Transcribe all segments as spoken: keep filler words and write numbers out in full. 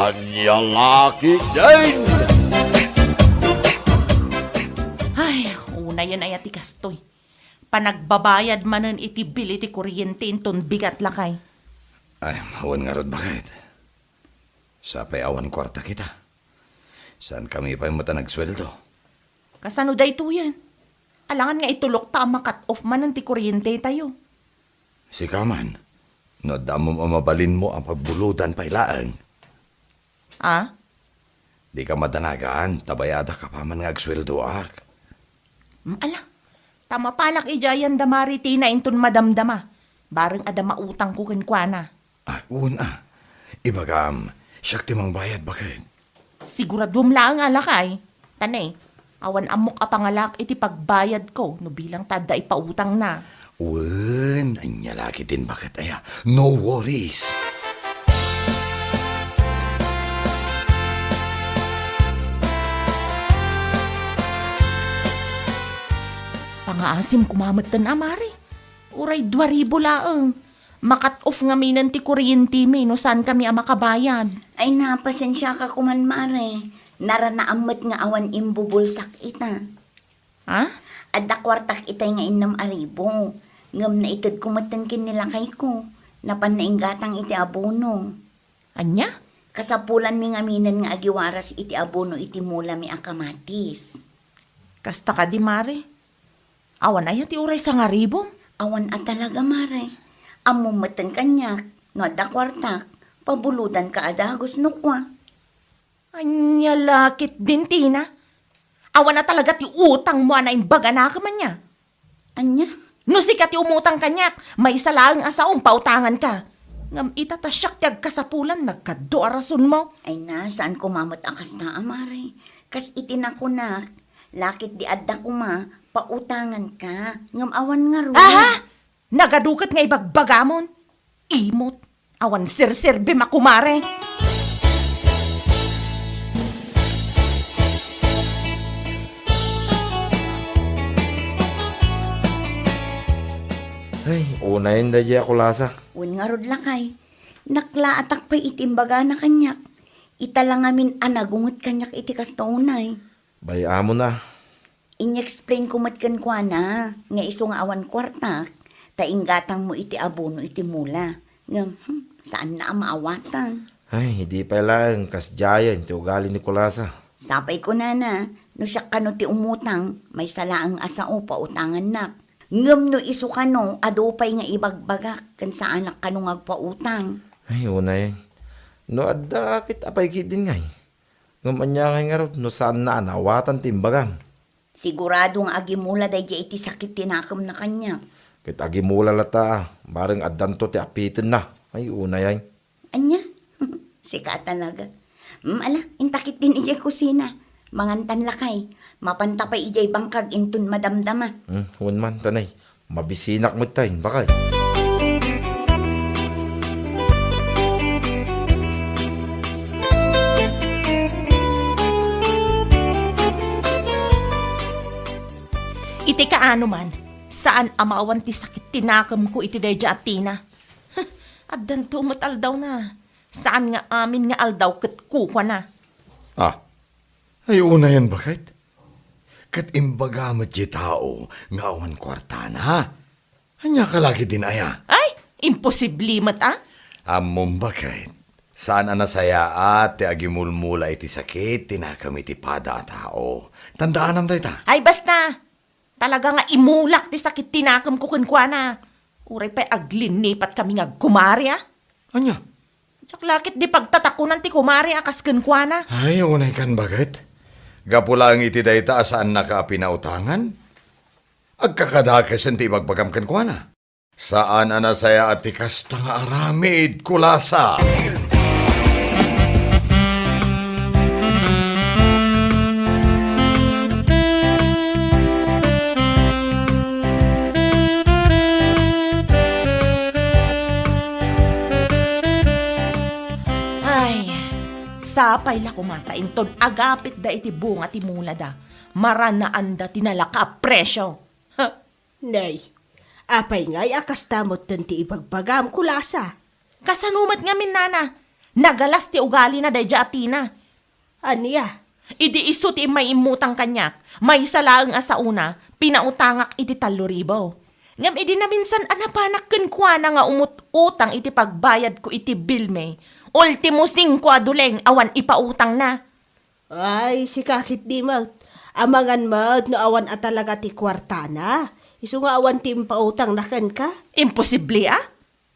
Ania la ketdin? Ay, unayen aya ti kastoy. Panagbabayad manen iti bill iti kuryente inton bigat, lakay. Ay, awan ngarud, baket. Sapay awan kuarta kita. Saankami pay met a nagsueldo. Kasano daytoyen? Alangan nga itulokta a ma-cut off manen ti kuryentetayo. Sika man, no adda ammom a mabalinmo a pagbuludan pay laeng. Ah? Dika madanagan, ta bayadak apaman nga agsueldoak. Mm, ala, ta mapalak idiay ayan da Mari Tina inton madamdama, bareng adda mautangko kenkuana. Ay, wen a. Ibagam, siak ti mangbayad, baket. Siguraduem laeng a lakay. Ta ne, awan ammok a pangalak iti pagbayadko no bilang ta adda ipautangna. Wen, ania la ketdin, baket aya. No worries. Pangaasim koma metten a, Mari. Uray dua ribu laeng. Ma-cut off ngaminen ti kuryentemi no saankami a makabayad. Ay, na, pasensiaka koman, Mare. Naranaam met nga awan imbubulsak ita. Ha? Adda kuartak itay nga innem a ribu. Ngem naitedko metten ken ni lakayko. Napan nainggatang iti abono. Ania? Kasapulanmi ngaminen nga agiwaras iti abono iti mulami a kamatis. Kasta kadi, Mare? Awan aya ti uray sangaribum? Awan a talaga, Mare. Ammom metten kaniak, no adda kuartak, pabuludanka a dagus no kua. Ania la ketdin, Tina? Awan a talaga ti utangmo a naimbaganakem ania? Ania? No sika ti umutang kaniak, maysa laeng a saom pautanganka. Ngem ita ta siak ti agkasapulan, nagkaddo a rasonmo. Ay na, saan koma met a kasta a, Mare. Kas iti nakunak, lakit di adda koma, pautanganka. Ngem awan ngarud. Aha! Nagadu ket nga ibagbagamon? Imot, awan serserbim a kumare. Ay, unayen daydiay a kulasa. Wen ngarud, lakay. Naklaatak pay iti imbagana kaniak. Ita la ngamin a nagunget kaniak iti kasta unay. Bay-amon a. In-explain ko met kenkuana nga isu nga awan kuartak, ta inggatangmo iti abono iti mula. Ngem, hmm, saanna a maawatan. Ay, idi pay laeng kasdiayen ti ugali ni Kulasa. Sapay kunana, no siak kano ti umutang, maysa laeng a sao pautangannak. Ngem no isu kano, adu pay nga ibagbagak, ken saanak kano nga agpautang. Ay, unayen. No adda, ket apay ketdin ngay? Ngem ania ngay ngarud no saanna a naawatan ti imbagam? Sigurado nga agimula daydiay iti sakit ti nakemna kaniak. Ket agimula latta, bareng addanto ti apitenna. Ay, unay ay. Ania? Sika talaga. Mm, ala, inta ketdin idiay kusina. Mangantan lakay. Mapanta pay idiay bangkag inton madamdama. Hmm, wen man, tanay. Mabisinak met tay, bakay. Iti kaano man, saan a maawan ti sakit ti nakemko iti daydiay a Tina. Addanto met aldawna. Saan nga amin nga aldaw ket kukuana. Ah, ay unayen, baket? Ket imbaga met ti tao nga awan kuartana. Ania ka la ketdin aya? Ay, imposible met a. Ammom, baket, saan a nasayaat ti agimulmula iti sakit ti nakem iti pada a tao. Tandaanam dayta. Ay, basta! Talaga nga imulak ti sakit ti nakemko kenkuana. Uray pay aglinipat kami nga agkumare a. Ania? Diak la ketdi pagtatakunan ti kumare a kas kenkuana. Ay, unay kan, baket. Gapu laeng iti dayta a saannaka a pinautangan, agkakadakesen ti ibagbagam kenkuana. Saan a nasayaat ti kasta nga aramid, Kulasa. Ay, sapay la koma ta inton agapitda iti bunga ti mulada, maranaanda ti nalaka a presio. Ha? Nay, apay ngay a kasta metten ti ibagbagam, Kulasa? Kasano met ngamin, nana? Nagalas ti ugalina daydiay a Tina. Ania? Idi isu ti immay immutang kaniak, maysa laeng a saona, pinautangak iti tallo ribu. Ngem idi naminsan a napanak kenkuana nga umut-utang iti pagbayadko iti bilmi, ultimo singko a duleng awan ipautangna. Ay, sika ketdi met. Amangan met no awan a talaga ti kuartana. Isu nga awan ti impautangna kenka? Imposible a?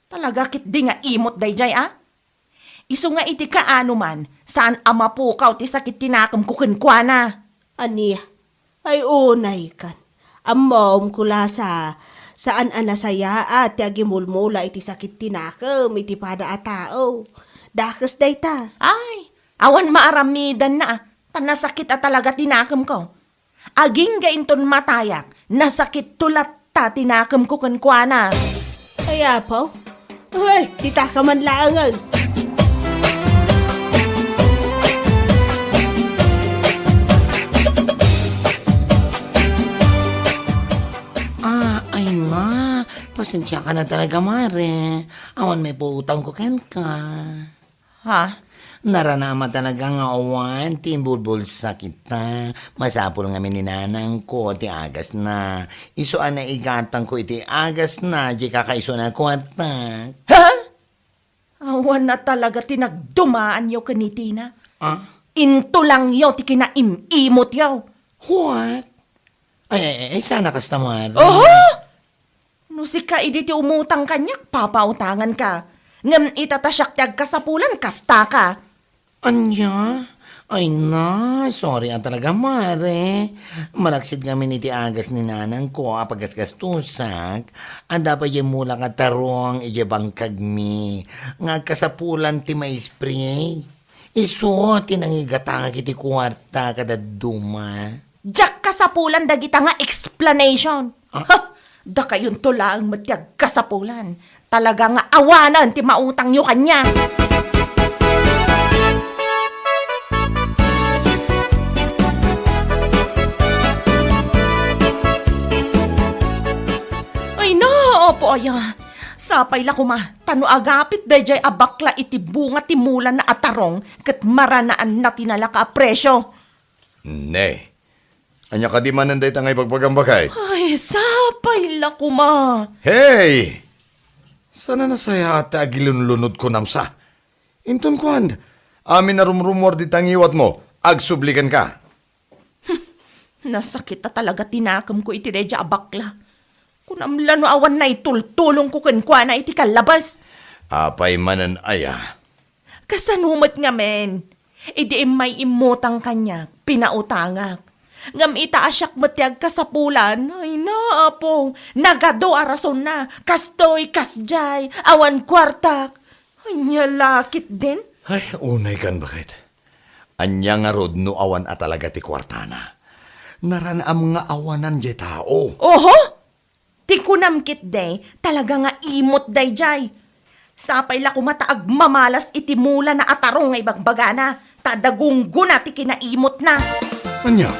Talaga ketdi nga imot daydiay a? Isu nga iti kaano man, saan a mapukaw ti sakit ti nakemko kenkuana. Ania? Ay, unaykan. Ammom, Kulasa, saan a nasayaat ti agimulmula iti sakit ti nakem iti pada a tao. Dakes dayta. Ay, awan maaramidanna a, ta nasakit a talaga ti nakemko. Agingga inton matayak, nasakitto latta ti nakemko kenkuana. Ay, apo? Uy, dita ka man laengen. Ah, ay na. Pasensiaka na talaga, Mare. Awan maipautangko kenka. Ha? Naranaam a talaga nga awan ti imbulbulsak ita. Masapul ngamin ni nanangko ti agasna. Isu a naigatangko iti agasna, di kakaisuna a kuarta. Ha? Awan a talaga ti nagdumaanyo ken ni Tina. Ah? Intulangyo ti kinaim-imotyo. What? Ay, ay, ay, sana kasta, Mare. Oho! No sika idi ti umutang kaniak, papautanganka. Ngem ita ta siak ti agkasapulan, kastaka. Ania? Ay na, sorry a talaga, Mare. Malaksid ngamin iti agas ni nanangko a pagasgastusak, adda pay diay mula nga tarong idiay bangkagmi nga agkasapulan ti maispray. Isu ti nangigatangak iti kuarta kadadduma. Diak kasapulan dagita nga explanation. Ah? Ha! Dakayonto laeng met ti agkasapulan. Talaga nga awanen ti mautangyo kaniak. Ay na, apo aya. Sapay la koma, ta no agapit daydiay a bakla iti bunga ti mulana a tarong, ket maranaanna ti nalaka a presio. Ne. Ania kadi manen dayta nga ibagbagam, baket? Ay, sapay la koma. Hey! Saan a nasayaat ti agilunlunod kunam sa? Inton kuan, amin a rumrumuar dita ngiwatmo, agsubli kenka. Nasakit a talaga ti nakemko iti daydiay a bakla. Kunam la no awan naitultulongko kenkuana iti kallabas. Apay manen aya? Kasano met ngamin? Idi immay immutang kaniak, pinautangak. Ngem ita a siak met ti agkasapulan, ay na, apo, nagadu a rasonna. Kastoy, kasdiay, awan kuartak. Ania la ketdin? Ay, unaykan, baket. Ania ngarud no awan a talaga ti kuartana? Naranaam nga awanan diay tao. Oho! Ti kunam ketdi, talaga nga imot daydiay. Sapay la koma ta agmamalas iti mulana a tarong nga ibagbagana, ta adda gunggona ti kinaimotna. Ania?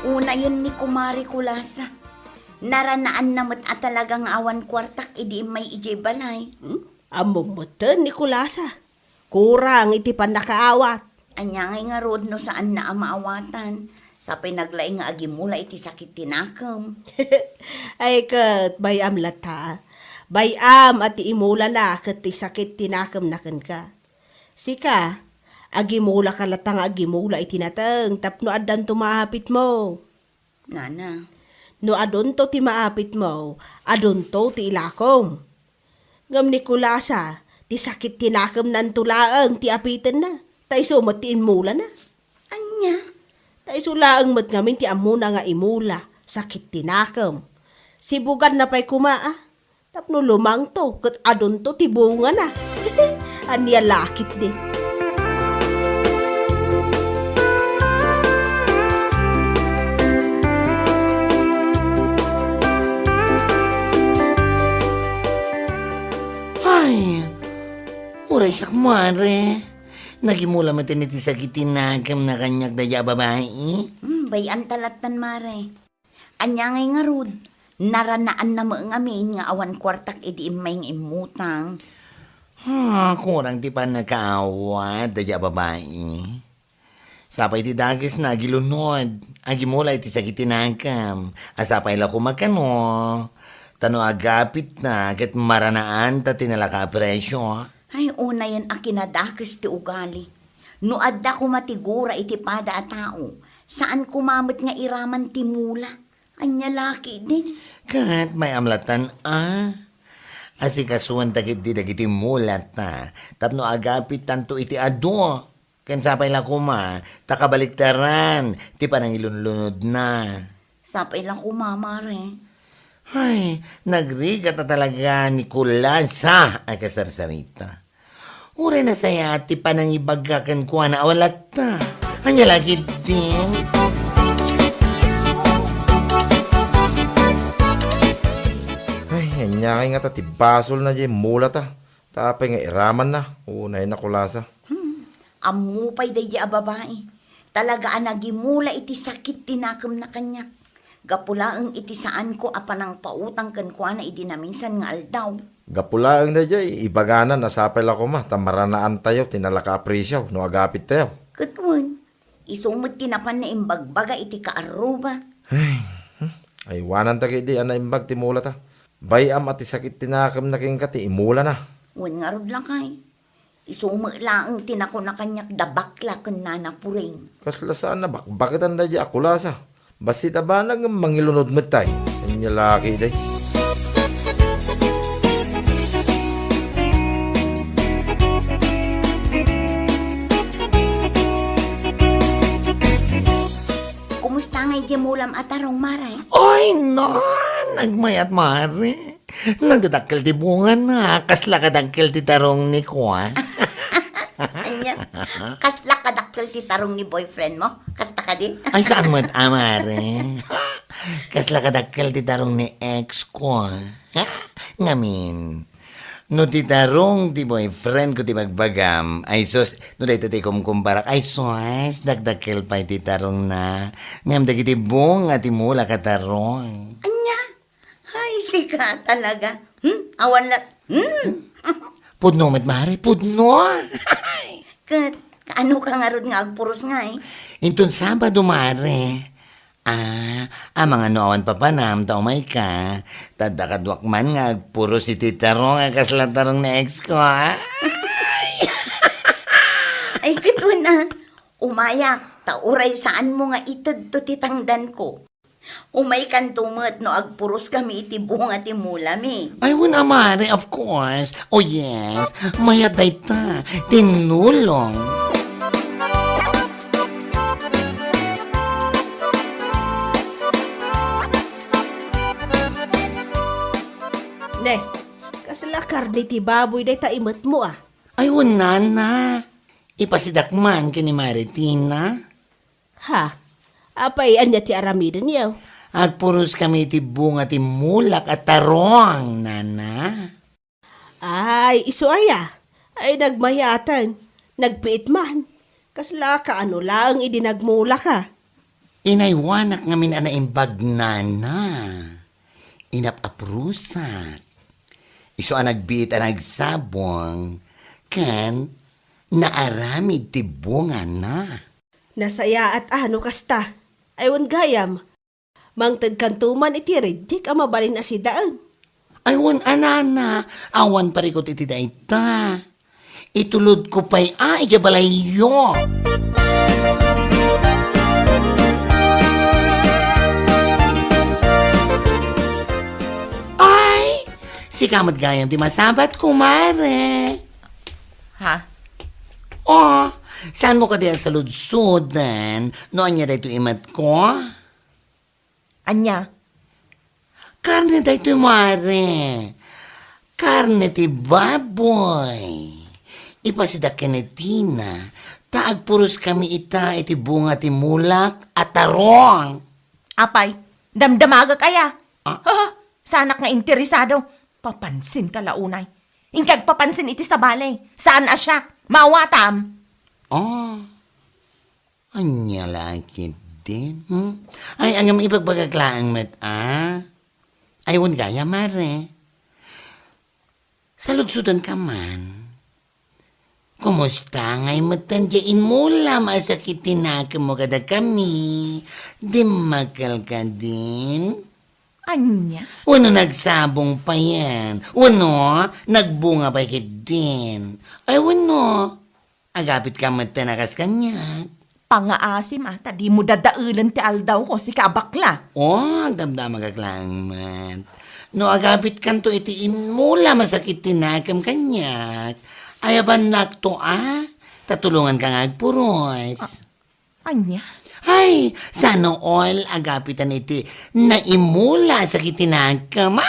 Unayen ni Kumare Kulasa. Naranaanna met a talaga nga awan kuartak idi immay idiay balay. Hmm? Ammom metten ni Kulasa. Kurang iti pannakaawat. Ania ngay ngarud no saanna a maawatan? Sapay naglaing nga agimula iti sakit ti nakem. Ay ket, bay-am latta. Bay-am a ti imulana ket ti sakit ti nakemna kenka. Sika, agimulaka latta nga agimula iti nateng tapno addanto maapitmo. Nana. No adunto ti maapitmo, adunto ti ilakom. Ngem ni Kulasa, ti sakit ti nakemnanto laeng ti apitenna, ta isu met ti inmulana. Ania? Ta isu laeng met ngamin ti ammona nga imula, sakit ti nakem. Sibuganna pay koma, a. Tapno lumangto ket adunto ti bungana. Ania la ketdi? Ay, uray siak, Mare. Nagimula met iti sakit ti nakemna kaniak daydiay a babai. Hmm, Bay-anta lattan, Mare. Ania ngay ngarud? Naranaanna met ngamin nga awan kuartak idi immay nga immutang. Ha, kurang ti pannakaawat daydi a babai. Sapay ti dakesna agilunod, agimula iti sakit ti nakem. A sapay la koma kano, ta no agapitna ket maranaanta ti nalaka a presio. Ay, unayen a kinadakes ti ugali. No adda koma ti gura iti pada a tao, saan koma met nga iraman ti mula. Ania la ketdin? Ket mayat lattan a. Asikasuanta ketdi dagiti mulata tapno agapittanto iti adu. Ken sapay la koma, ta kabaliktaran ti panangilunlunodna. Sapay la koma, Mare. Ay, nagrigat a talaga ni Kulasa a kasarsarita. Uray nasayaat ti panangibagga kenkuana a walatta. Ania la ketdin? Ay, ania ngay ngata ti basolna diay mulata? Ta apay nga iramanna? Unay na, Kulasa. Hmm. Ammo pay daydi a babai. Talaga a nagimula iti sakit ti nakemna kaniak. Gapu laeng iti saanko a panangpautang kenkuana idi naminsan nga aldaw. Gapu laeng daydiay, ibagana a sapay la koma ta maranaantayo ti nalaka a presio no agapittayo. Ket wen, isu met ti napan naimbagbaga iti kaarruba. Ay, hmm, aywananta ketdi a naimbag ti mulata. Bay-am a ti sakit ti nakemna kenka ti imulana. Wen ngarud lakay. Isu met laeng ti nakuna kaniak da bakla ken Nana Puring. Kasla saan a bakbaketan daydiay a Kulasa. Bassit a banag ngem mangilunod met tay. Ania la ketdi? Kumusta ngay diay mulam a tarong, Mare? Ay, na! Nagmayat, Mare. Nagdadakkel ti bungana. Kasla kadakkel ti tarong ni Kua. Ania? Kasla kadakkel ti tarong ni boyfriend mo? Kasta kadi? Ay, saan met, a, Mare? Kasla kadakkel ti tarong ni ex ko, a. Ngamin, no ti tarong ti boyfriend ko ti bagbagam, ay sus, no dayta ti kumkumparak, ay sus, dakdakkel pay ti tarongna. Ngem dagiti bunga ti mulak a tarong. Ania? Ay, sika talaga. Hmm? Awan la, hmm? Pudno met, Mare, pudno. Ket, kaano ka ngarud nga agpuros ngay? Inton Sabado, Mare. A, amangan no awan papanam, ta umay ka. Ta adda kaduak man nga agpuros iti tarong a kasla tarong ni ex ko, a. Ay, ket wen a. Umayak, ta uray saanmo nga itedto ti tangdanko. Umaykanto met no agpuros kami iti bunga ti mulami. Ay, wen a, Mare, of course. Oh, yes. Mayat dayta. Tinulong. Ne, kasla karne ti baboy dayta imetmo, a? Ay, wen, Nana. Ipasidak man ken ni Mare Tina. Ha? Apay, ania ti aramidenyo? Agpuros kami iti bunga ti mulak a tarong, Nana. Ay, isu aya? Ay, nagmayaten. Nagbiit man. Kasla kaano laeng idi nagmulak a? Inaywanak ngamin a naimbag, Nana. Inap-aprusak. Isu a nagbiit a nagsabong, ken naaramid ti bungana. Nasayaat a no kasta. Ay, wen gayam. Mangtedkanto man iti rijek a mabalin a sidaen. Ay, wen a, Nana, awan parikut iti dayta. Itulodko pay a idiay balayyo. Ay, sika met gayam ti masabat, kumare. Ha? Oh, saanmo kadi a saludsoden no ania daytoy imetko? Ania? Karne daytoy, Mare. Karne ti baboy. Ipasidak ken ni Tina, ta agpuros kami ita iti bunga ti mulak a tarong. Apay, damdamagek aya? Ah? Haa, saanak nga interesado. Papansin ka la unay. Inka agpapansin iti sabali. Saan a siak? Maawatam. Ah. Ania la ketdi? din? Hmm? Ay, ngem ibagbagak laeng met, a? Ay, wen gayam, Mare. Saludsodanka man. Kumusta ngay metten diay immulam a sakit ti nakemmo kadakami? Dimmakkelka din? Ania? Wenno nagsabong payen? Wenno nagbunga pay ketdin? Ay, wenno, agapitka metten a kas kaniak? Pangaasim a, ta dimo dadaelen ti aldawko, sika a bakla. O, agdamdamagak laeng met. No agapitkanto iti immulam a sakit ti nakem kaniak, ayabannakto a, ta tulonganka nga agpuros. A-, ania? Ay, sana all agapitan iti naimmula a sakit ti nakem. Ay!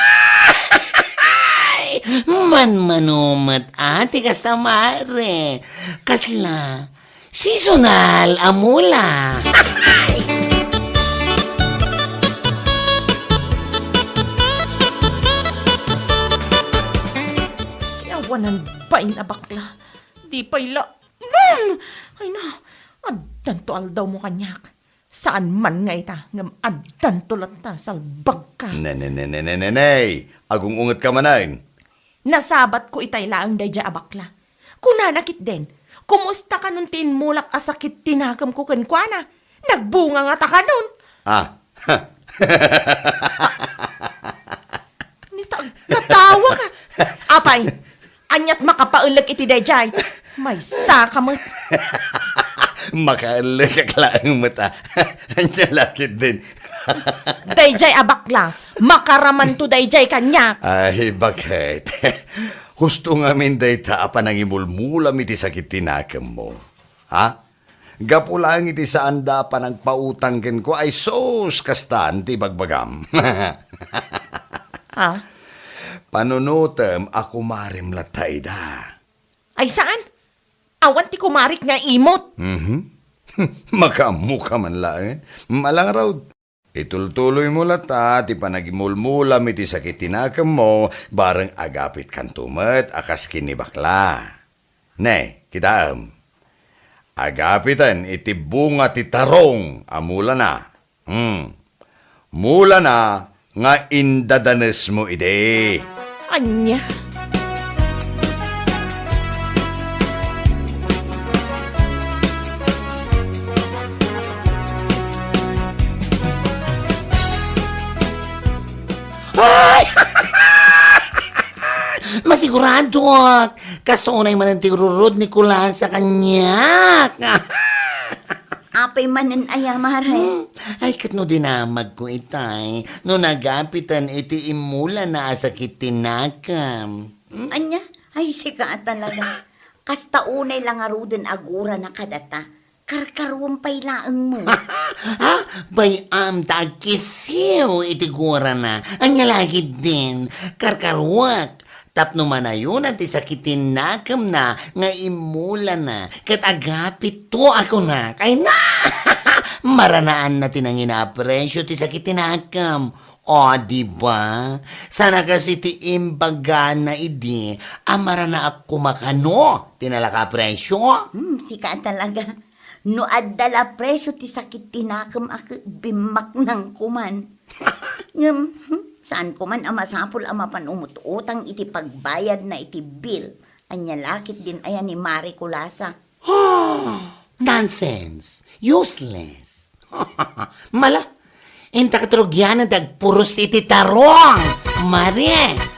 Manmano met a ti kasta, Mare. Kasla, seasonal a mula. Awanan bain a bakla. Di pay la, hmm! Ay na, addanto aldawmo kaniak. Saan man nga ita, ngem addanto latta, salbagka. Ne, ne, ne, ne, ne, ne, ne. Agung-ungetka manen. Nasabatko itay laeng daydiay a bakla. Kunana ketdin, kumusta kanon ti immulak a sakit ti nakemko kenkuana? Nagbunga ngata kanon? Ah. Ni ta agkatawa ka. Apay, aniat makapaellek iti daydiay? Maysa ka met. Makaellekak laeng met a. Ania la ketdin? Daydiay a bakla, makaramanto daydiay kaniak. Ay, baket. Husto ngamin dayta a panangimulmulam iti sakit ti nakemmo. Ha? Gapu laeng iti saanda a panangpautang kenkuana, ay sus, kastan ti ibagbagam. Ah? Panunotem a kumarem latta ida. Ay saan? Awan ti kumarik nga imot. Mhm. Makaammoka man laeng. Malangarud. Itultuloymo latta ti panagimulmulam iti sakit ti nakemmo, bareng agapitkanto met a kas ken ni bakla. Ne, kitaem. Agapiten iti bunga ti tarong a mulana. Hmm. Mulana nga indadanesmo idi. Ania? Ay! Masiguradok! Kasta unay manen ti rurod ni Kulasa kaniak. Apay manen aya, Mare? Hmm? Ay, ket no dinamagko itay, no nagapiten iti immulana a sakit ti nakam. Hmm? Ania? Ay, sika a talaga. Kasta unay la ngaruden a gurana kadata. Karkaruem pay laeng met. Ha? Bay-am ta agkisiw iti gurana. Ania la ketdin? Karkaruek. Tapno manayunan ti sakit ti nakemna nga immulana, ket agapitto a kunak. Ay na! Maranaanna ti nangina a presio ti sakit ti nakem. O, di ba? Saan a kas iti imbagana idi a maranaak koma kano ti nalaka a presio? Hmm, sika a talaga. No adda la presio ti sakit ti nakem a ke-, bimmaknangko man. Ngem, hmm, saanko man a masapul a mapan umut-utang iti pagbayadna iti bill. Ania la ketdin aya ni Mare Kulasa? Nonsense! Useless! Mala, inta ket rugianan ti agpuros iti tarong! Mare!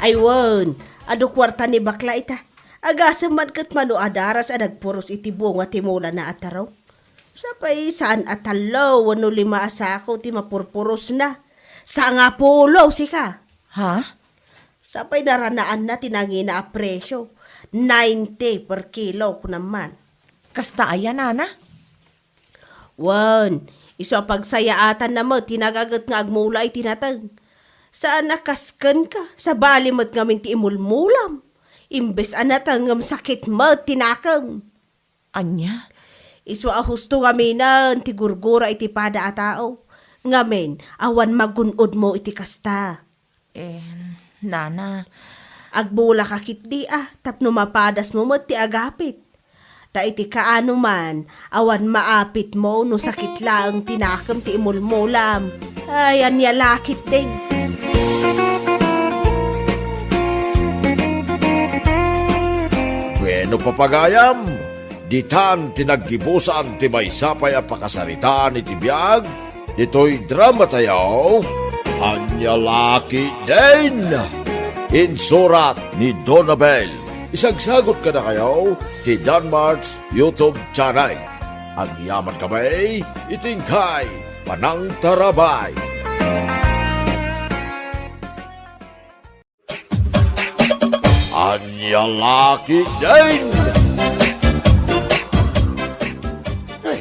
Ay wen, adu kuarta ni bakla ita. Agasem man ket mano a daras a nagpuros iti bunga ti mulana a tarong. Sapay saan a tallo wenno lima a sako ti mapurpurosna. Sangapulo, sika. Ha? Sapay naranaanna ti nangina a presio, ninety per kilo, kunam man. Kasta aya, nana? Wen, isu a pagsayaatanna met ti nagaget nga agmula iti nateng. Saan a kas kenka, sabali met ngamin ti imulmulam. Imbes a nateng ngem sakit met ti nakem. Ania? Isu a husto ngaminen ti gurgura iti pada a tao. Ngamin, awan magun-odmo iti kasta. Eh, nana. Agbulaka ketdi a tapno mapadasmo met ti agapit. Ta iti kaano man, awan maapitmo no sakit laeng ti nakem ti imulmulam. Ay, ania la ketdin. Bueno, papagayam, ditan ti naggibusan ti maysa pay a pakasaritaan iti biag ditoy dramatayo, Ania la ketdin? Insurat ni Donabel. Isagsagot kadakayo ti Danmart's YouTube channel. Agyamankami iti inkay panangtarabay. Ania la ketdin? Ay,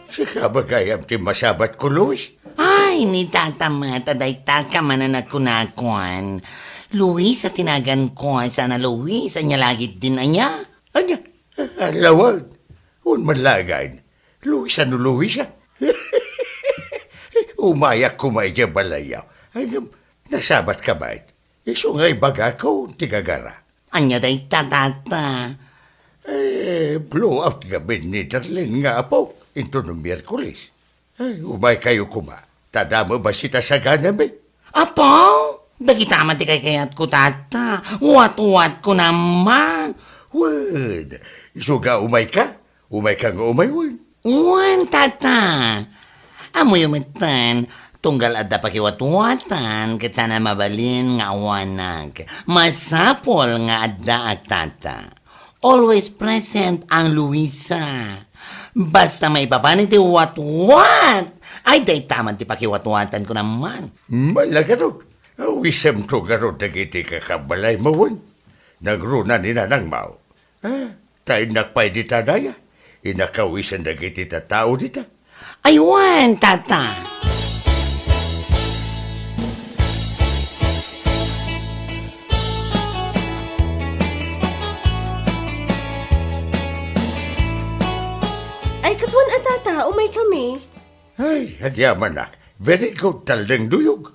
sika ba gayam ti masabatko, Luis? Ay, ni Tata met, a dayta ka man a nagkunakon. Luisa ti naganko, saan a Luis, ania la ketdin, ania? Ania? Lawen. Wen man laeng. Luisa no Luisa. Umayak koma idiay balayyo. Ay, ngem, nasabatka met. Isu nga ibagakon ti gagara. Ania dayta, Tata? Eh, blowout ngamin ni Darlene nga apo, inton Miyerkules. Ay, umaykayo koma. Ta adda met bassit a saganami. Apo, dagita met ti kaykayatko, Tata. Watwatko naman. Wen, isu nga umayka, umayka nga umay wen. Wen, Tata. Ammoyo metten, tunggal adda pakiwatwatan, ket saan a mabalin nga awanak. Masapul nga addaak, Tata. Always present ang Luisa. Basta maipapan iti watwat, ay dayta man ti pakiwatwatanko naman. Mala garud, awisemto garud dagiti kakabalaymo wen. Nagruna ni nanangmo. Ah, ta innak pay dita daya. Innak awisen dagiti tattao dita. Ay wen, Tata. Ay, ket wen a, Tata, umaykami. Ay, agyamanak. Very good, Taldeng Duyog.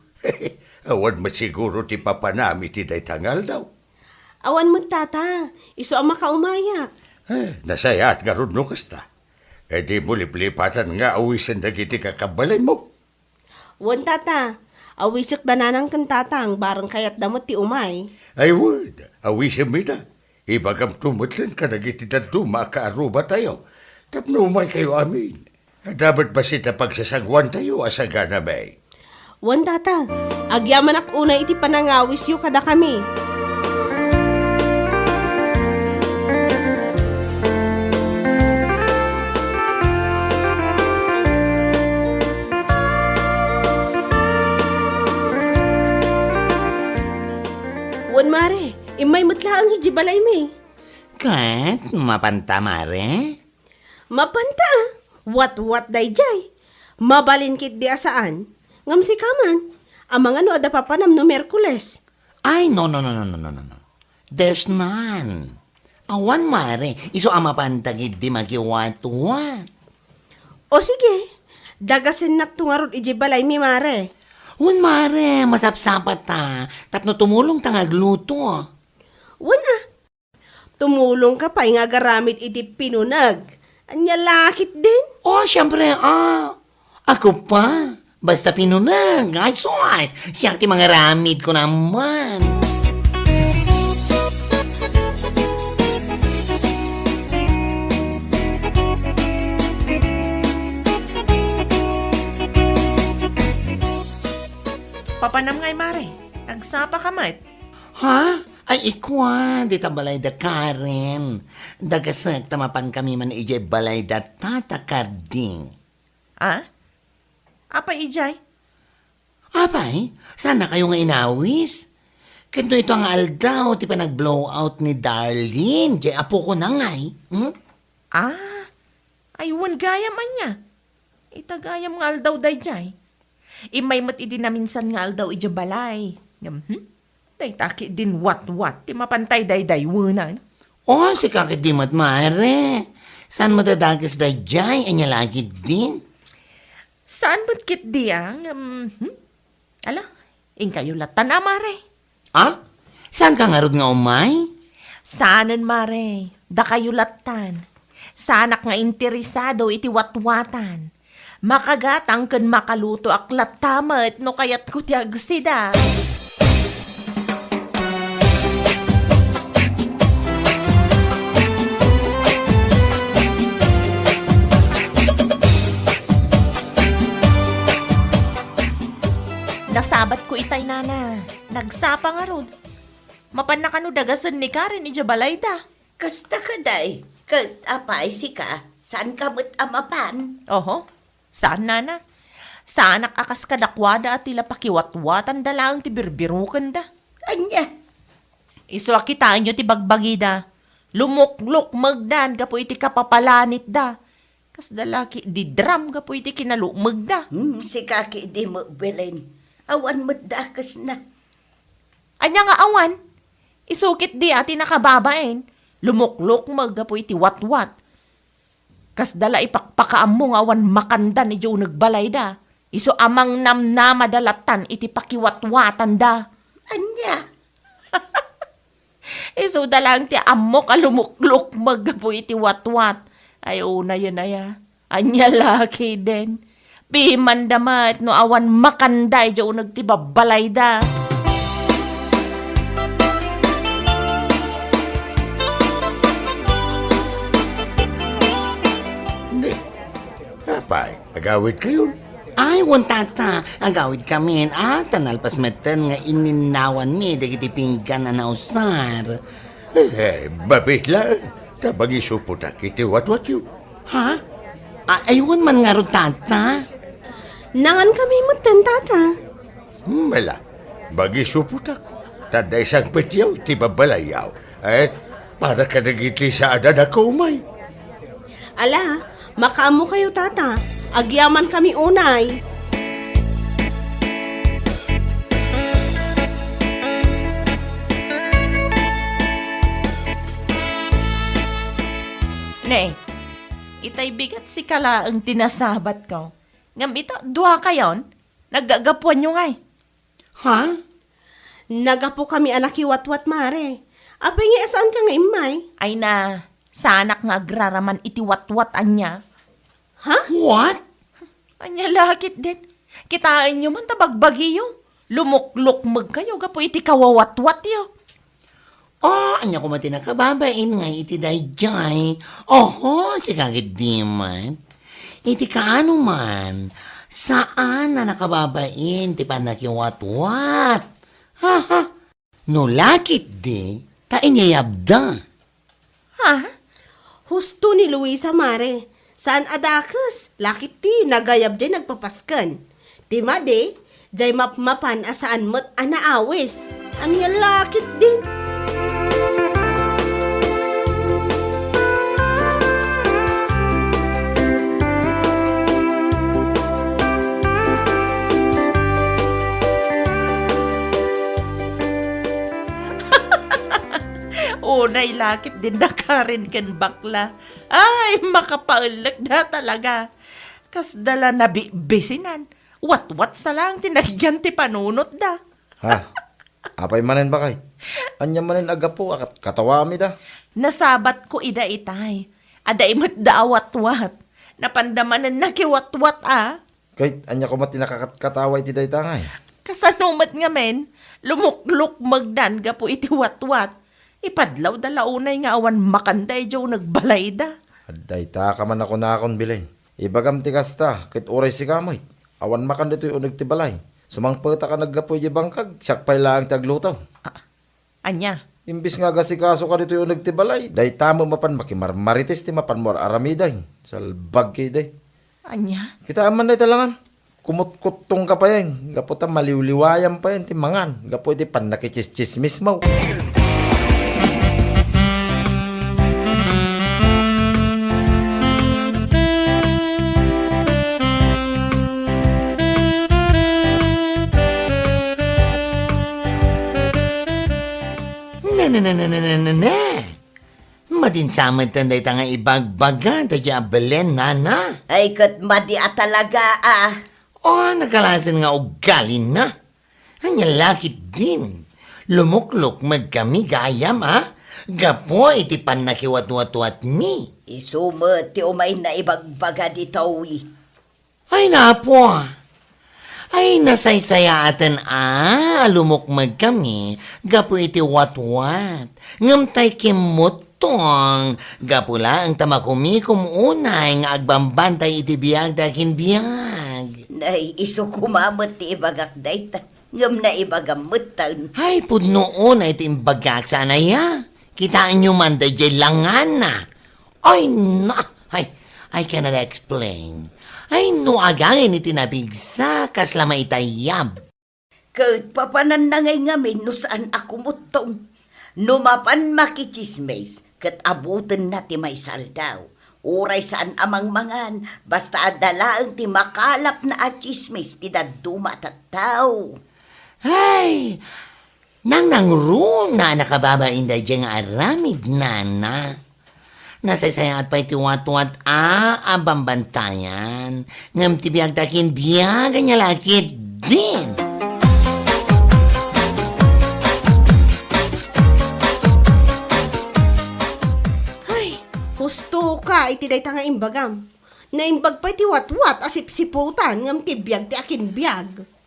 Awan met siguro ti papanam iti dayta nga aldaw. Awan met, Tata. Isu a makaumayak. Eh, nasayaat ngarud no kasta. Eh, dimo liplipatan nga awisen dagiti kakabalaymo. Wen, Tata. Awisek da nanang ken tatang, bareng kayatda met ti umay. Ay wen, awisem ida. Ibagamto metten kadagiti dadduma a kaarrubatayo tapno umaykayo amin. Adda met bassit a pagsasangoantayo a saganami. Wen, Tata, agyamanak unay iti panangawisyo kadakami. Wen, Mare, immay met laeng idiay balaymi. Ket, mapanta, Mare? Mapanta, a. Watwat daydiay. Mabalin ketdi a saan. Ngem sika man, amangan no adda papanam no Miyerkules. Ay, no, no, no, no, no, no, no, no. There's none. Awan, Mare. Isu a mapanta ketdi makiwatwat. O sige, dagasennakto ngarud idiay balaymi, Mare. Wen, Mare, masapsapata. Tapno tumulongta nga agluto. Wen, a. Tumulongka pay nga agaramid iti pinuneg. Ania la ketdin? Oh, siempre, a. Ako pa. Basta pinuneg. Ay, sus! Siak ti mangaramid ko naman. Papanam ngay, Mare. Nagsapaka met. Ha? Ay, ikua, dita balay da Karen. Dagasek ta mapankami man idiay balay da Tata Karding. Ah? Apay idiay? Apay, saannakayo nga inawis? Ket no ita nga aldaw ti panag-blowout ni Darlene, diay apokona ngay, hmm? Ah, ay wen gayam ania. Ita gayam nga aldaw daydiay. Immay met idi naminsan nga aldaw idiay balay. Ngem, hmm? Dayta ketdin watwat ti mapantay daydaywenan. Oh, sika ketdi met, Mare. Saan met a dakes daydiay? Ania la ketdin? Saan met ketdi a, ngem, hmm? Ala, inkayo latan a, Mare. Ah? Saanka ngarud nga umay? Saanen, mare. Dakayo lattan. Saanak nga interesado iti watwatan. Makagatang ken makalutoak latta met no kayatko ti agsida. Nasabatko itay, nana. Nagsapa ngarud. Mapanna kano dagasen ni Karen idiay balayda. Kasta kadi, ket apay sika, saanka met a mapan? Oho, saan, nana. Saanak a kas kadakuada a ti la pakiwatwatanda laeng ti birbirokenda. Ania? Isu a kitaenyo ti bagbagida. Lumuklukmegdan gapu iti kapapalanitda. Kasda la ketdi drum gapu iti kinalukmegda. Hmm, sika ketdi met, Belen. Awan met dakesna. Ania nga awan? Isu ketdi a ti nakababain, lumuklukmeg gapu iti watwat. Kasda la ipakpakaammo nga awan makandan idiay uneg balayda. Isu a mangnamnamada lattan iti pakiwatwatanda. Ania? Isuda laeng ti ammok a lumuklukmeg gapu iti watwat. Ay, unayen aya. Ania la ketdin? Pimanda met no awan makanda idiay uneg ti babbalayda. Apay, agawidkayon? Ay, wen, tata, agawidkamin, a, ta nalpas metten nga ininnawanmi dagiti pinggan a nausar. Eh, babit laeng, ta mangisupotak iti watwatyo. Ha? A-, ay, wen man ngarud, tata? Nangankami metten, tata. Hmm, ala, mangisupotak. Ta adda isang petyaw ti babbalayyaw. Eh, para kadagiti saan a nakaumay. Ala, makaammokayo, tata. Agyamankami unay. Ne, itay bigat sika laeng ti nasabatko. Ngem ita, duakayon, naggagapuanyo ngay. Ha? Nagapukami a nakiwatwat, mare. Apay nga saanka nga immay? Ay na, saanak nga agraraman iti watwat, ania? Ha? What? Ania la ketdin? Kitaenyo man ta bagbagiyo. Lumuklukmegkayo gapu iti kawawatwatyo. Oh, ania koma ti nakababain nga iti daydiay? Oho, sika ketdi man. Iti kaano man, saan a nakababain ti pannakiwatwat. Ha, ha. No la ketdi, ta inyayabda. Ha? Husto ni Luisa, mare. Saan a dakes, la ketdi nagayab diay nagpapasken. Ti madi, diay mapmapan a saan met a naawis. Ania la ketdin? Unay la ketdin da Karen ken bakla. Ay, makapaellekda talaga. Kasda la nabibisinan. Watwat sa laeng ti nagyan ti panunotda. Ha? Apay manen, baket? Ania manen a gapu a kat-, katawamida? Nasabatko ida itay. Adda imetda a watwat. Napanda manen nakiwatwat a. Ket ania koma ti nakakatkatawa iti dayta ngay? Kasano met ngamin, lumuklukmegdan gapu iti watwat. Ipadlawda la unay nga awan makanda idiay uneg balayda. Adda ita ka man a kunakon, Belen. Ibagam ti kasta, ket uray sika met, awan makan ditoy uneg ti balay. Sumangpetak a naggapu idiay bangkag, siak pay laeng ti agluto. Ah, ania? Imbis nga agasikasoka ditoy uneg ti balay, dayta met mapan makimarmarites ti mapanmo ar-aramiden. Salbag ketdi. Ania? Kitaem man dayta langam. Kumutkuttongka payen, gapu ta maliwliwayam payen ti mangan, gapu iti pannakitsismismo. Ne, ne, ne, ne, ne, ne, ne, ne. Madin sa metten dayta nga ibagbaga daydiay a Belen, nana. Ay, ket madi a talaga, a. O, nagkalasen nga ugalina. Ania la ketdin? Lumuklukmegkami gayam a gapu iti pannakiwatwatwatmi. Isu met ti umay naibagbaga ditoy. Ay, napo. Ay, nasaysayaaten a lumukmegkami gapu iti watwat. Ngem tay kimmuttong, gapu laeng ta makumikom unay nga agbambantay iti biag ti akinbiag. Nay, isu koma met ti ibagak dayta. Ngem naibagam metten. Ay, pudno unay ti imbagak saan aya. Kitaenyo man daydiay langanna. Ay, na! Ay, I cannot explain. Ay, no agangin iti napigsa, kasla maitayab. Ket papananna ngay ngamin no saan a kumuttong. No mapan makitsismis, ket abutenna ti maysa aldaw. Uray saan a mangmangan, basta adda laeng ti makalapna a tsismis ti dadduma a tattao. Ay, nangnangruna a nakababain daydiay nga aramid, nana. Nasaysayaat pay ti watwat a, a bambantayan, ngem ti biag ti akinbiag ania la ketdin. Ay, husto ka iti dayta nga imbagam. Naimbag pay ti watwat a sipsiputan ngem ti biag ti akinbiag.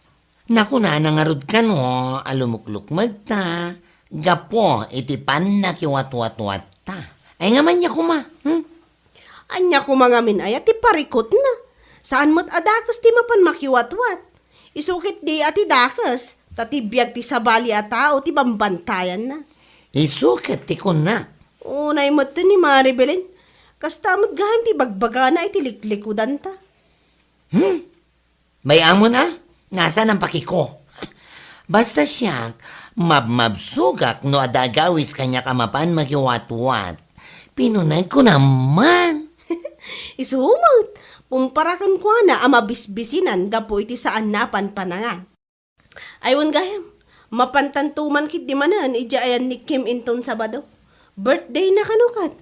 Nakunana ngarud kano a lumuklukmegta gapu iti pannakiwatwatwatta. Ay, ngem ania koma, hmm? Ania koma ngamin aya ti parikutna? Saan met a dakes ti mapan makiwatwat. Isu ketdi a ti dakes, ta ti biag ti sabali a tao ti bambantayanna. Isu ket ti kunna. Unay met ni Mari Belen. Kasta met gayam ti bagbagana iti liklikudanta. Hmm? Bay-amon a, nasaan a pakiko? Basta siak, mabmabsogak no adda agawis kaniak a mapan makiwatwat. Pinunegko naman. Isu met, kumpara kenkuana a mabisbisinan gapu iti saanna a panpanangan. Ay, wen gayam, mapantanto man ketdi manen idiay ayan ni Kim inton Sabado. Birthday na kano ket,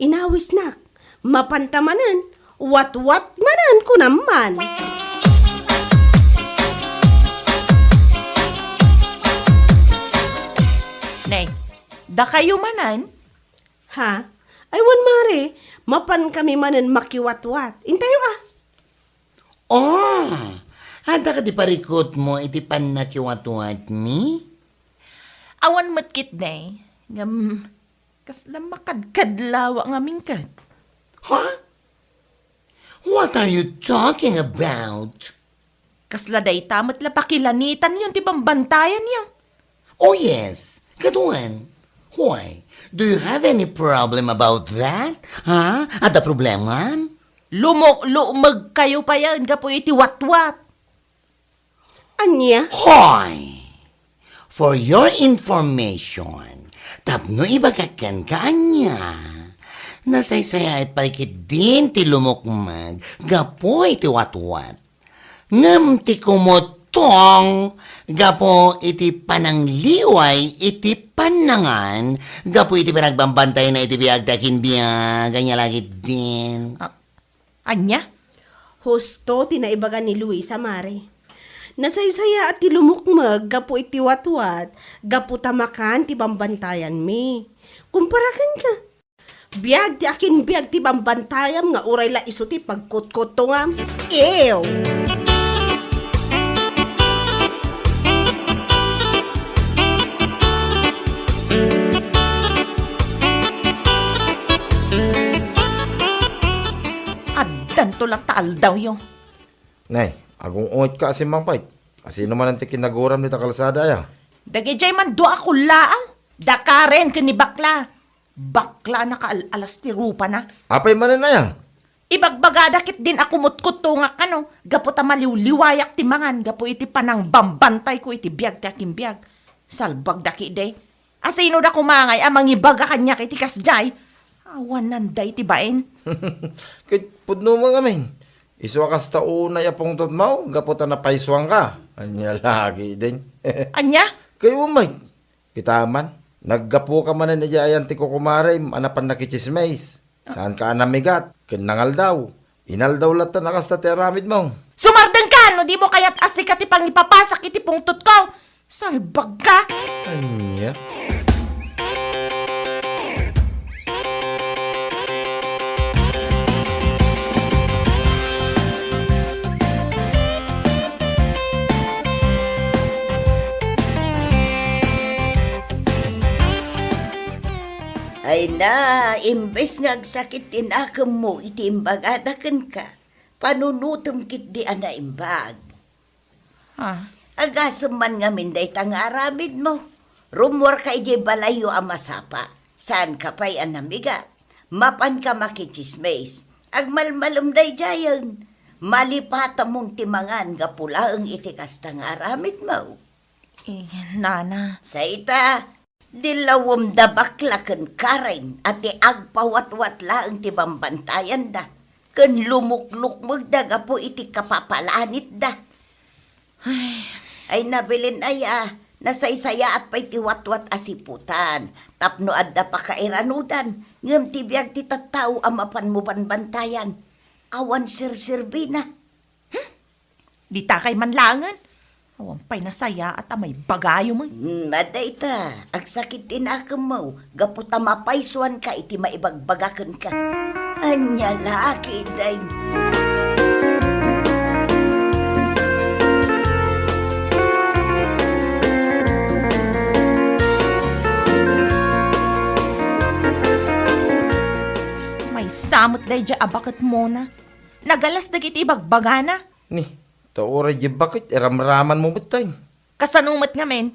inawisnak. Mapanta manen, watwat manen, kunam man. Nay, dakayo manen? Ha? Ay, wen, Mare, mapan kami manen makiwatwat. Intayo, a. Oh, adda kadi parikutmo iti pannakiwatwatmi? Awan met ketdi, ngem kasla makadkadlawa ngamin ket. Ha? What are you talking about? Kasla dayta met la pakilanitanyo ti bambantayanyo. Oh, yes. Ket wen? Why? Do you have any problem about that? Ha? Adda problemam? Lumukmegkayo payen gapu iti watwat. Ania? Hoy! For your information, tapno ibagak kenka ania, nasaysayaat pay ketdin ti lumukmeg gapu iti watwat. Ngem ti kumuttong gapu iti panangliway iti pannangan, gapu iti panagbambantayan iti biag ti akinbiag, ania la ketdin. Ah, ania? Husto ti naibaga ni Luisa, Mare. Nasaysayaat ti lumukmeg gapu iti watwat, gapu ta makan ti bambantayanmi. Kumpara kenka. Biag ti akinbiag ti bambantayam nga uray la isu ti pagkutkuttongam. Ew! Addanto latta aldawyo. Nay, agung-ungetka a simmangpet. Asino manen ti kinaguram dita kalsada aya? Dagidiay man dua a kullaang. Da Karen ken ni Bakla. Bakla a nakaal-alas ti rupana. Apay manen aya? Ibagbagada ketdin a kumutkuttongak kano, gapu ta maliwliwayak ti mangan gapu iti panangbambantayko iti biag ti akinbiag. Salbagda ketdi. Asino da koma ngay a mangibaga kaniak iti kasdiay? Awanan dayta bain. Ket pudno met ngamin. Isu a kasta unay a pungtotmo gapu ta napaysuanka. Ania la ketdin? Ania? Kayat met. Kita man, naggapuka manen idiay ayan ti kukumarem a napan nakitsismis. Saanka a namigat ken nangaldaw. Inaldaw latta a kasta ti aramidmo. Sumardengka no dimo kayat a sika ti pangipapasak iti pungtotko. Salbagka! Ania? Ay na, imbes nga agsakit ti nakemmo iti imbagada kenka, panunotem ketdi a naimbag. Ah. Agasem man ngamin dayta nga aramidmo. Rummuarka idiay balayyo a masapa. Saanka pay a namigat. Mapanka makitsismis. Agmalmalem daydiayen. Malipatamon ti mangan gapu laeng iti kasta nga aramidmo. Eh, nana. Sa ita, Dilawem da bakla ken karen a ti agpawatwat laeng ti bambantayanda, ken lumuklukmegda gapu iti kapapalanitda. Ay. Ay, nabilin aya, nasaysayaat pay ti watwat a siputan, tapno adda pakairanudan, ngem ti biag ti tattao a mapanmo banbantayan, awan serserbina. Hmm? Ditakay man laengen. Awan pay nasayaat a maibagayo met. Hmm, adda ita, agsakit ti nakemmo, gapu ta mapaysuanka iti maibagbaga kenka. Ania la ketdin? Maysa met daydiay a baketmona. Nagalas dagiti ibagbagana. Ni, ta uray di baket, iramramanmo met tay. Kasano met ngamin?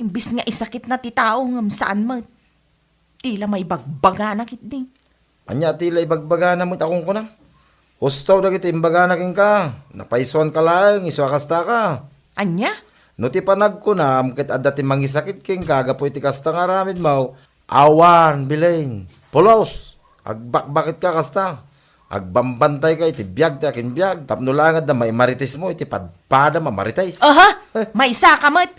Imbis nga isakitna ti tao, ngem saan met. Ti la maibagbagana ketdi. Ania ti la ibagbagana met a kunkunam? Husto dagiti imbagana kenka, napaysuanka laeng, isu a kastaka. Ania? No ti panagkunam ket adda ti mangisakit kenka gapu iti kasta nga aramidmo, awan, Belen. Pulos! Agbakbaketka kasta. Agbambantayka iti biag ti akinbiag, tapno laeng adda maimaritismo iti padpadam a marites. Aha! Eh. Maysaka met!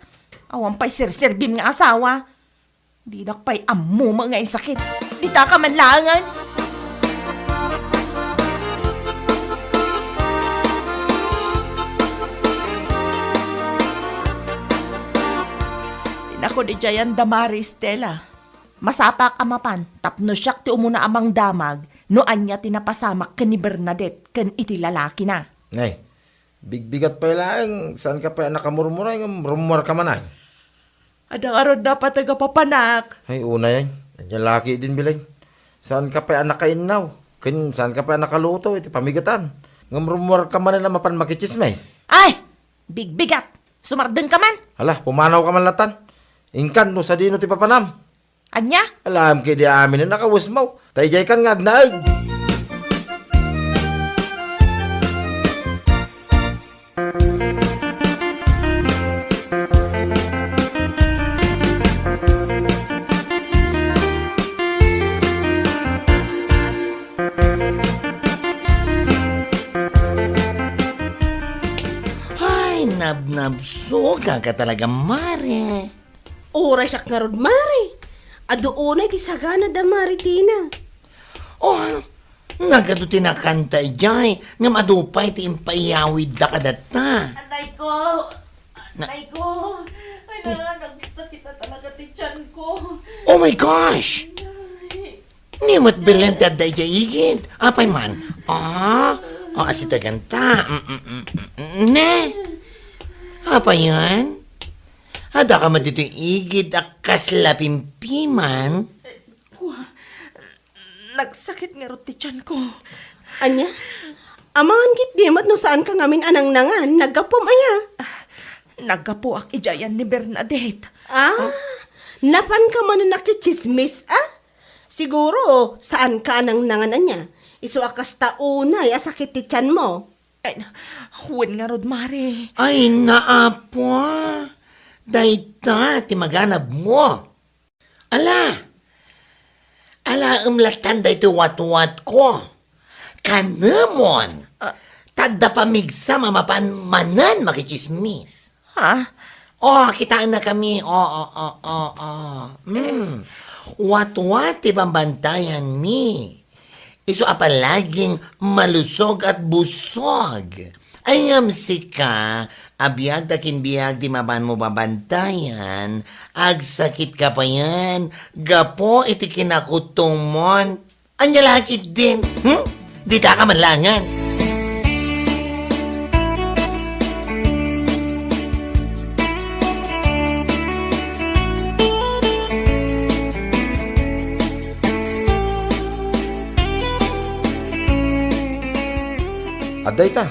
Awan pay serserbim nga asawa. Didak pay ammo met nga isakit. Ditaka man laengen. Inako di jayan da Mari Stella. Masapak a mapan tapno siak ti umuna a mangdamag no ania ti napasamak ken ni Bernadette ken iti lalakina. Nay, bigbigat pay laeng, saanka pay a nakamurmuray ngem rummuarka manen. Adda ngarud napateg a papanak. Ay, unay, ay. Ania la ketdin, Belen? Saanka pay a nakainnaw, ken saanka pay a nakaluto iti pamigatan. Ngem rummuarka manen a mapan makitsismis. Ay! Bigbigat! Sumardengka man! Hala, pumanawka man latan. Inkan no sadino ti papanam. Ania? Alam ketdi amin a nakawesmo. Ta idiaykan nga agnaed. Ay, nabnabsogak talaga, Mare. Uray siak ngarud, Mare. Adu unay ti sagana da Mare Tina. Oh, nagadu ti nakanta idiay, ngem adu pay ti impaiyawidda kadatta. Anay ko! Na- Anay ko! Ay, na, nagsakit na talaga ti tiyan ko. Oh my gosh! Ay. Ni met Belen ti adda idiay igid. Apay man? Ah, oh, asitaganta. Mm, mm, mm, mm, ne? Apay yan? Adda ka met ditoy igid a kasla pimpiman? Kua, nagsakit ngarud ti tiyan ko. Ania? Amangan ketdi met no saanka ngamin a nangnangan, naggapuam aya? Ah, naggapuak idiayan ni Bernadette. Ah, napanka manen a kitsismis, ah? Siguro, saanka a nangnangan ania? Isu a kasta unay a sakit ti tianmo. Ay, wen ngarud, Mare. Ay, naapo. Dayta ti maganabmo. Ala! Alaem latan daytoy watwatko. Kanemon! Ah. Ta adda pamigsam a mapan manen makitsismis. Ha? Oh, kitaennakami. Oh, oh, oh, oh, oh. Mm. Watwat ti bambantayanmi. Isu a palaging malusog at busog. Ay, ngem sika, a biag ta kin biag ti mapanmo babantayan, agsakit ka payen, gapu iti kinakutomon. Ania la ketdin, hmm? Dita ka man laengen. Adda ita,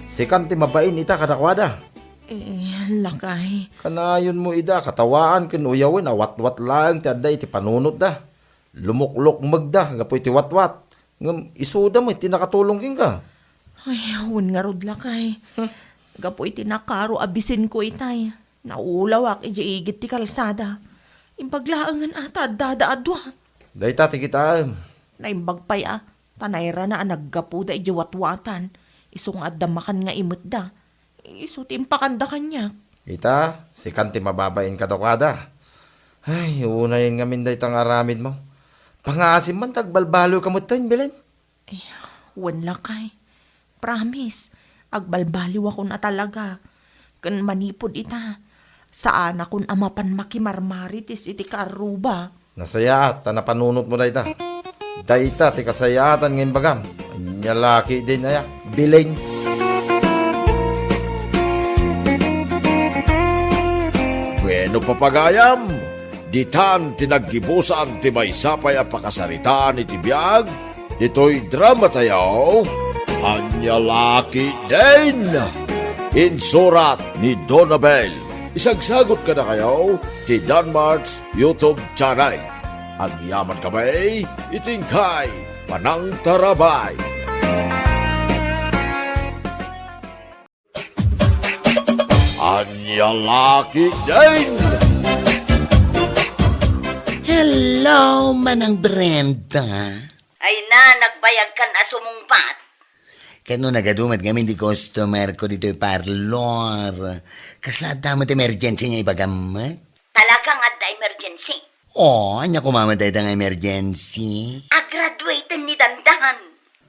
sikan ti mabain ita kadakuada. Eh, lakay. Kanayonmo ida katawaan ken uyawen a watwat laeng ti adda iti panunotda. Lumuklukmegda gapu iti watwat, ngem isuda met ti nakatulong kenka. Ay, wen ngarud, lakay. Hmm. Gapu iti nakaro a bisinko itay, naulawak idiay igid ti kalsada. Imbag laengen a ta addada a dua. Dayta ti kitaem. Naimbag pay a, ta nairana a naggapuda idiay watwatan, isu nga adda makan nga imetda. Isu ti impakanda kaniak. Ita, sikan ti mababain kadakuada. Ay, unayen ngamin dayta nga aramidmo. Pangaasim man ta agbalbaliwka metten, Belen. Eh, wen lakay. Promise, agbalbaliwakon a talaga. Ken manipud ita, saanakon a mapan makimarmarites iti kaarruba. Nasayaat ta napanunotmo dayta. Dayta ti kasayaatan nga imbagam. Ania la ketdin aya, Belen. Bueno, papagayam, ditan ti naggibusan ti maysa pay a pakasaritaan iti biag ditoy dramatayo, Ania la ketdin. Insurat ni Donabel. Isagsagot kadakayo ti Danmart's YouTube channel. Agyaman kami iti inkay panangtarabay. Ania la ketdin. Hello, Manang Brenda. Ay na, nagbayagkan a sumungbat. Ket no nagadu met ngamin ti customer ko ditoy parlor, kasla adda met emergency nga ibagam met? Talagang adda emergency. Oh, ania koma met dayta nga emergency? Agraduaten ni Dandan.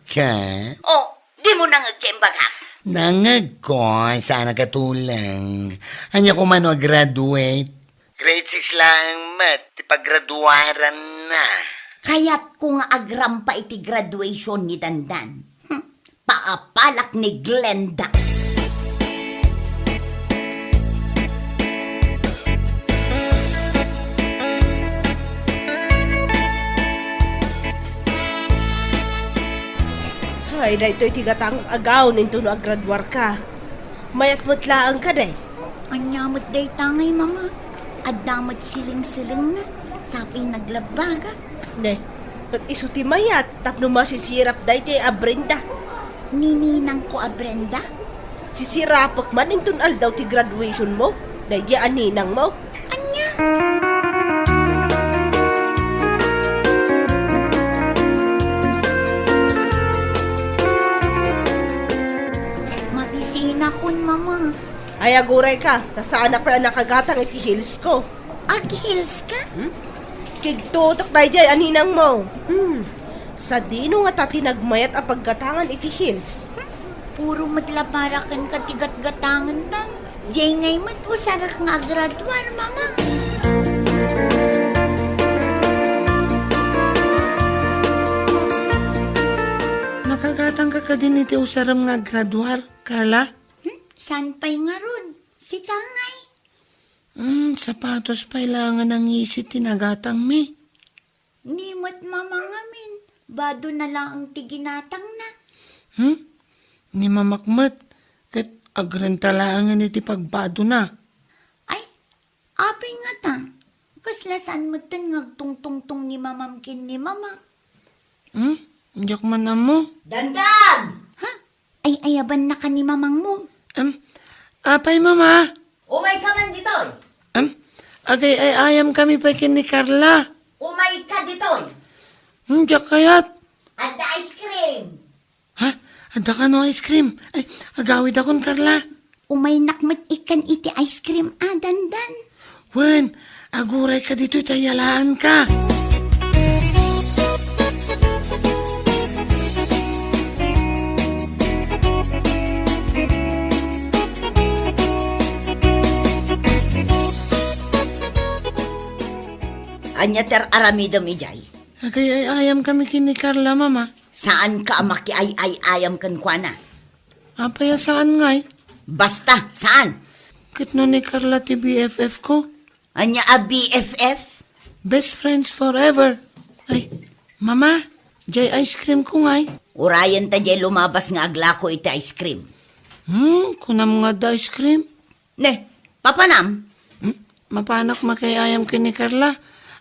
Ka? Oh, dimo nangeg ti imbagak. Nangegko, saan a katuleng. Ania koma no agraduate? Grade six laeng met ti paggraduaranna. Kayatko nga agrampa iti graduation ni Dandan. Hmm, paapalak ni Glenda. Ay, daytoy ti gatang agaw ninto no agraduarka. Mayat met laeng kadi. Ania met dayta ngay, Mama? Adda met siling-silingna. Sapay naglabbaga. Ne, ket isu ti mayat tapno masisirap daytoy a Brenda. Ni ninangko a Brenda? Sisirapek man inton aldaw ti graduation mo, daydiay a ninang mo. Ania? Mabisinakon, Mama. Ay, agurayka, ta saanak pay a nakagatang iti heels ko. Ag-heels ka? Hmm? Kigtutok daydiay a ninang mo. Hmm. Sadino ngata ti nagmayat a paggatangan iti heels? Hmm? Puro met la para kenka ti gatgatangen, Tan. Diay ngay met usarek nga agraduar, Mama. Nakagatangka kadin iti usarem nga agraduar, Carla? Hmm? Saan pay ngarud? Sika ngay? Hmm, sapatos pay laengen a ngisi ti nagatangmi. Ni met Mama ngamin, badona laeng ti ginatangna. Hmm? Ni Mamak met, ket agrenta laengen iti pagbadona. Ay, apay ngata? Kasla saan metten nga agtungtungtong ni Mamam ken ni Mama? Hmm? Diak man ammo. Dandan! Ha? Ay-ayabannaka ni Mamangmo. Em, apay, Mama? Umayka man ditoy. Em, agay-ay-ayamkami pay ken ni Carla. Umayka ditoy. Hmm, diak kayat. Adda ice cream. Ha? Adda kano ice cream? Ay, agawidakon, Carla. Umaynak met ikkan iti ice cream a, Dandan. Wen, agurayka ditoy ta yalaanka. Ania ti ar-aramidem idiay? Agay-ay-ayam kami ken ni Carla, Mama. Saanka a makiay-ay-ayam kenkuana. Apay a saan ngay? Basta, saan? Ket no ni Carla ti B F F ko? Ania a B F F? Best friends forever. Ay, Mama, diay ice cream ko ngay. Urayen ta diay lumabas nga aglako iti ice cream. Hmm, kunam nga adda ice cream? Ne, papanam? Hmm? Mapanak makiay-ayam ken ni Carla.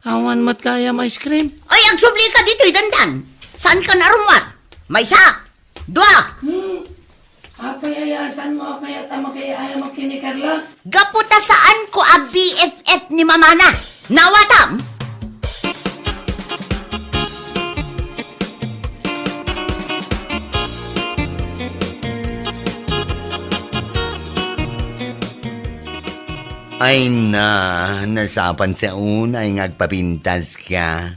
Awan met gayam ice cream. Ay, agsubli ka ditoy, Dandan. Saan ka narumwar? Maysa, dua. Hmm. Apay aya a saan mo a kayat a makiay-ayam ken ni Carla? Gapu ta saan ko a B F F ni mamana. Nawatam? Ay na, nasapan sa unay nga agpapintas ka.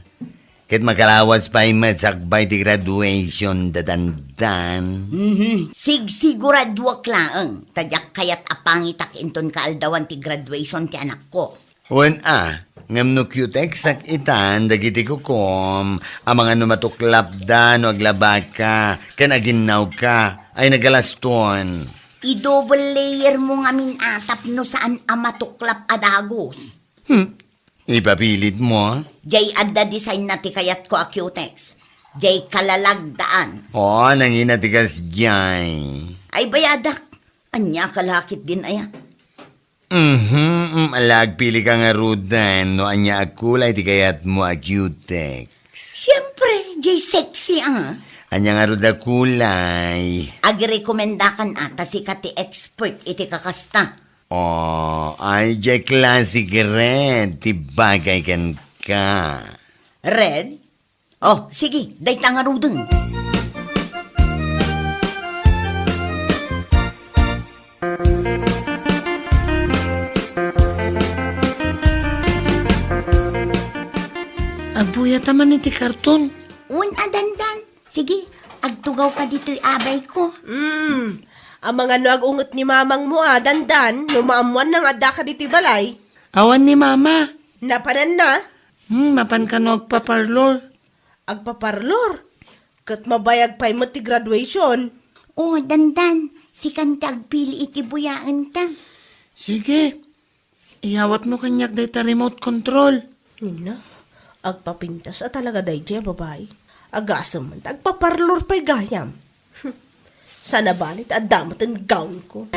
Ket makalawas pay met sakbay ti graduation da Dandan. Mhm. Sigsiguraduak laeng, ta diak kayat a pangitak inton kaaldawan ti graduation ti anakko. Wen a, ngem no cutex-ak itan dagiti kukom, amangan no matuklapda no aglabaka ken aginnawka, ay nagalaston. I-double layer mo ngamin a tapno saan a matuklap a dagus. Hmm. Ipapilit mo? Jay adda design na ti kayatko a cutex. Jay kalalagdaan. Oo, nangina ti kasjay. Ay bayadak. Ania ka lakit din aya? Mhm, mm, ala, agpili ka ngaruden no ania a kulay ti kayatmo a cutex. Siyempre, jay sexy, ah. Ania ngarud a kulay? Agrekomendakan a, ta sika ti expert iti kakasta. Oh, ay, jay classic red ti bagay kenka. Red? Oh, sige, dayta ngaruden. Agbuyata man iti karton. Wen a, Dandan. Sige, agtugawka ditoy abayko. Hmm, amangan no ag-unget ni mamangmo a, Dandan, no maammoanna nga addaka ditoy balay. Awan ni Mama. Napananna? Hmm, mapan kano agpaparlor. Agpaparlor? Ket mabayag pay met ti graduation. O, Dandan, sikan ti agpili iti buyaenta. Sige. Iyawatmo kaniak dayta remote control. Nina, agpapintas a talaga daydiay a babai. Agasem man ta agpaparlor pay gayam. Sana bali ta adda met ti gownko.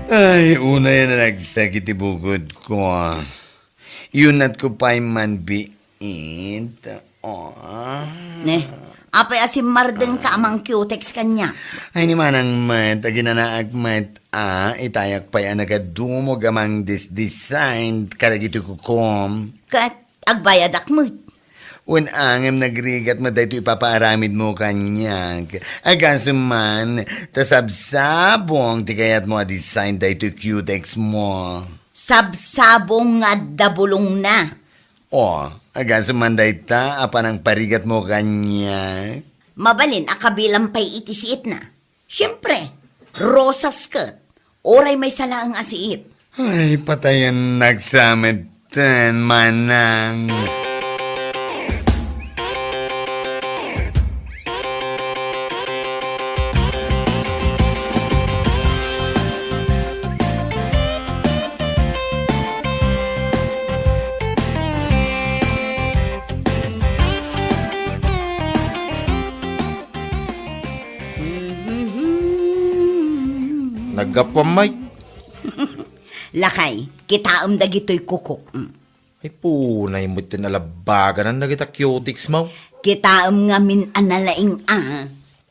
Ay, unay a nalagsak iti bukodko. Iyunatko pay man biit. Oh. Ne, apay a simmardengka a mangcutex kaniak? Ay, ni manang met, aginanaak met a, itayak pay a nagadumog a mangdisdesign kadagiti kukom. Ket agbayadak met. Wen a, ngem nagrigat met daytoy ipapaaramidmo kaniak. Agasem man, ta sabsabong ti kayatmo a design daytoy cutex mo. Sabsabong nga adda bulongna. O, agasem man dayta a panangparigatmo kaniak? Mabalin a kabilang pay iti siitna. Siempre, rosas ket, uray maysa laeng a siit. Ay, patayennak sa metten, manang. Naggapuam, Mike. Lakay, kitaem dagitoy kukok. Mm. Ay, punay met ti nalabaganan dagita cutex mo. Kitaem ngamin a nalaing a.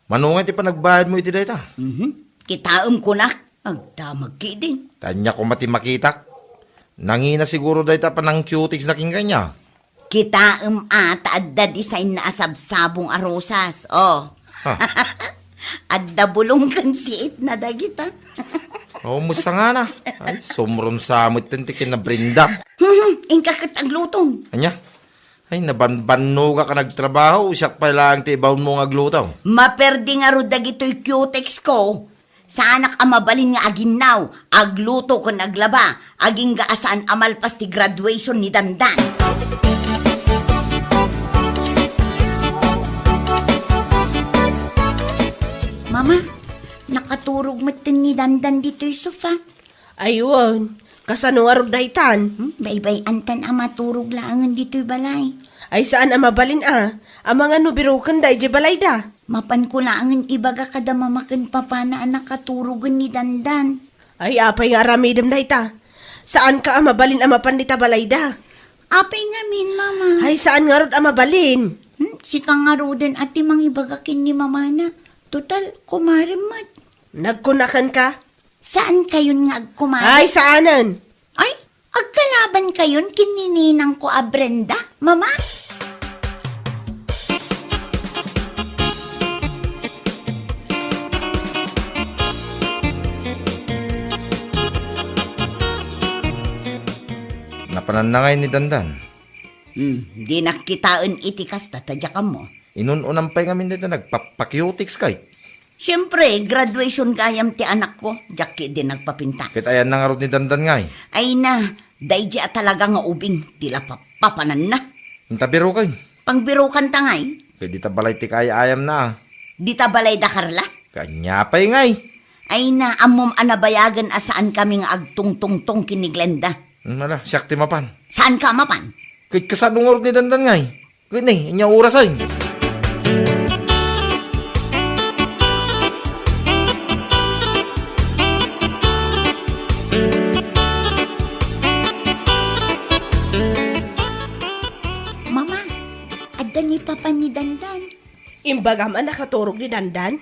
Mano nga ti panagbayadmo iti dayta? Mhm. Kitaem kunak, agdamag ketdin. Ania koma ti makitak? Nangina siguro dayta panang-cutex na ken kaniak. Kitaem a ta adda design na a sabsabong a rosas. Oh. Ha? Adda bulong ken siit na dagita. Oh, musta nga na. Ay, sumron sa met ti kinabrinda. Hmm, inka ket aglutom. Ania? Ay, nabanbannogak a nagtrabaho, siak pay laeng ti ibaonmo nga agluto. Maperdi ngarud dagitoy cutex ko. Saanak a mabalin nga aginnaw, agluto ken aglaba, agingga a saan a malpas ti graduation ni Dandan. Mama, nakaturog metten ni Dandan ditoy sofa. Ay wen, kasano ngarud daytan? Hmm, baybay-antan a maturog laengen ditoy balay. Ay saan a mabalin a, amangan no biroken daydiay balayda. Mapanko laengen ibaga kada mama ken papana a nakaturogen ni Dandan. Ay apay nga aramidem dayta? Saanka a mabalin a mapan dita balayda. Apay ngamin, mama? Ay saan ngarud a mabalin? Hmm, sika ngaruden a ti mangibaga ken ni mamana. Total, kumarem met. Nagkunakenka? Saan kayon nga agkumare? Ay, saanen? Ay, agkalaban kayon ken ni ninangko a Brenda, Mama? Napananna ngay ni Dandan? Hmm, dinak kitaen iti kasta ta diak ammo. Inun-unam pay ngamin dayta nagpapakiotics kay. Siempre, graduation gayam ti anakko, diak ketdi nagpapintas. Ket ayanna ngarud ni Dandan ngay? Ay na, daydiay a talaga nga ubing ti la papapananna. Inta biroken? Pangbirokanta ngay? Ket dita balay ti kaay-ayamna a. Dita balay da Carla? Ket ania pay ngay? Ay na, ammom a nabayagen a saankami nga agtungtungtong ken ni Glenda. Hmm, ala, siak ti mapan. Saanka a mapan? Ket kasano ngarud ni Dandan ngay? Ket ni, ania orasen? Mama, adda ni papa ni Dandan. Imbagam a nakaturog ni Dandan?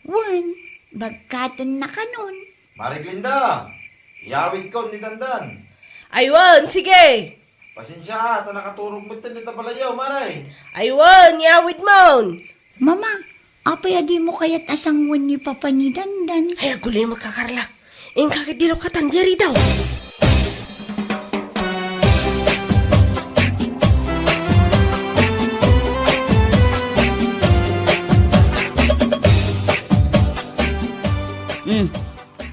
Wen, bagkatenna kanon. Mari Glenda, iyawidkon ni Dandan. Ay wen, sige. Pasensia a, ta nakaturog metten dita balayyo, Mare. Ay wen, iyawidmon. Mama, apay a dimo kayat a sangoen ni papa ni Dandan? Ay, agulimek a, Carla. Inka ketdi lukatan diay ridaw. Hmm.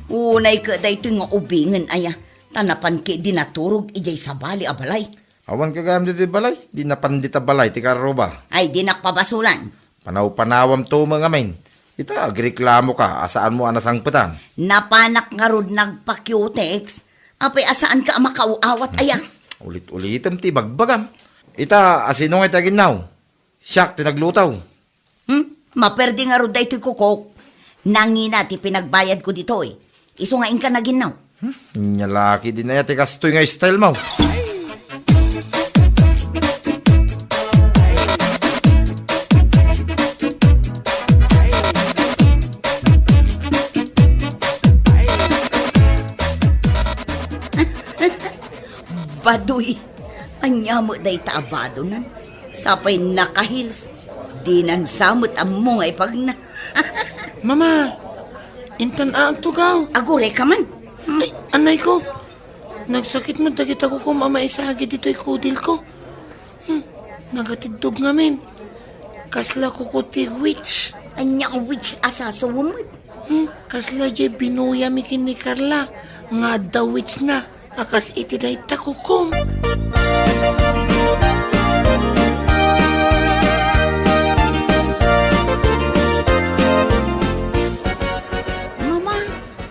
Unay ket daytoy nga ubingen aya, ta napan ketdi naturog idiay sabali a balay. Awan gagayam ditoy balay, di napan dita balay ti karruba. Ay, dinak pabasolan. Panaw-panawamto met ngamin. Ita, agreklamoka a saanmo a nasangpetan. Napanak ngarud nagpa-cutex. Apay a saanka a makaaw-awat aya? Mhm. Ulit-ulitem ti ibagbagam. Ita, a sino ngay ti aginnaw? Siak ti nagluto. Hmm? Maperdi ngarud daytoy kukok. Nangina ti pinagbayadko ditoy. Isu nga inka naginnaw. Hmm? Nia la ketdin aya ti kastoy nga style mo. Badoy. Ania met dayta a badonan? Sapay naka-heels. Dinan sa met ammo nga ipagna. Mama, intan a agtugaw. Agurayka man. Hmm. Ay, anayko. Nagsakit met dagita kukom a maisagi ditoy kudilko. Hmm, nagatiddog ngamin. Kasla kuko ti witch. Ania a witch a sasawen met? Hmm, kasla diay binuyami ken ni Carla nga adda witch na a kas iti dayta kukom. Mama,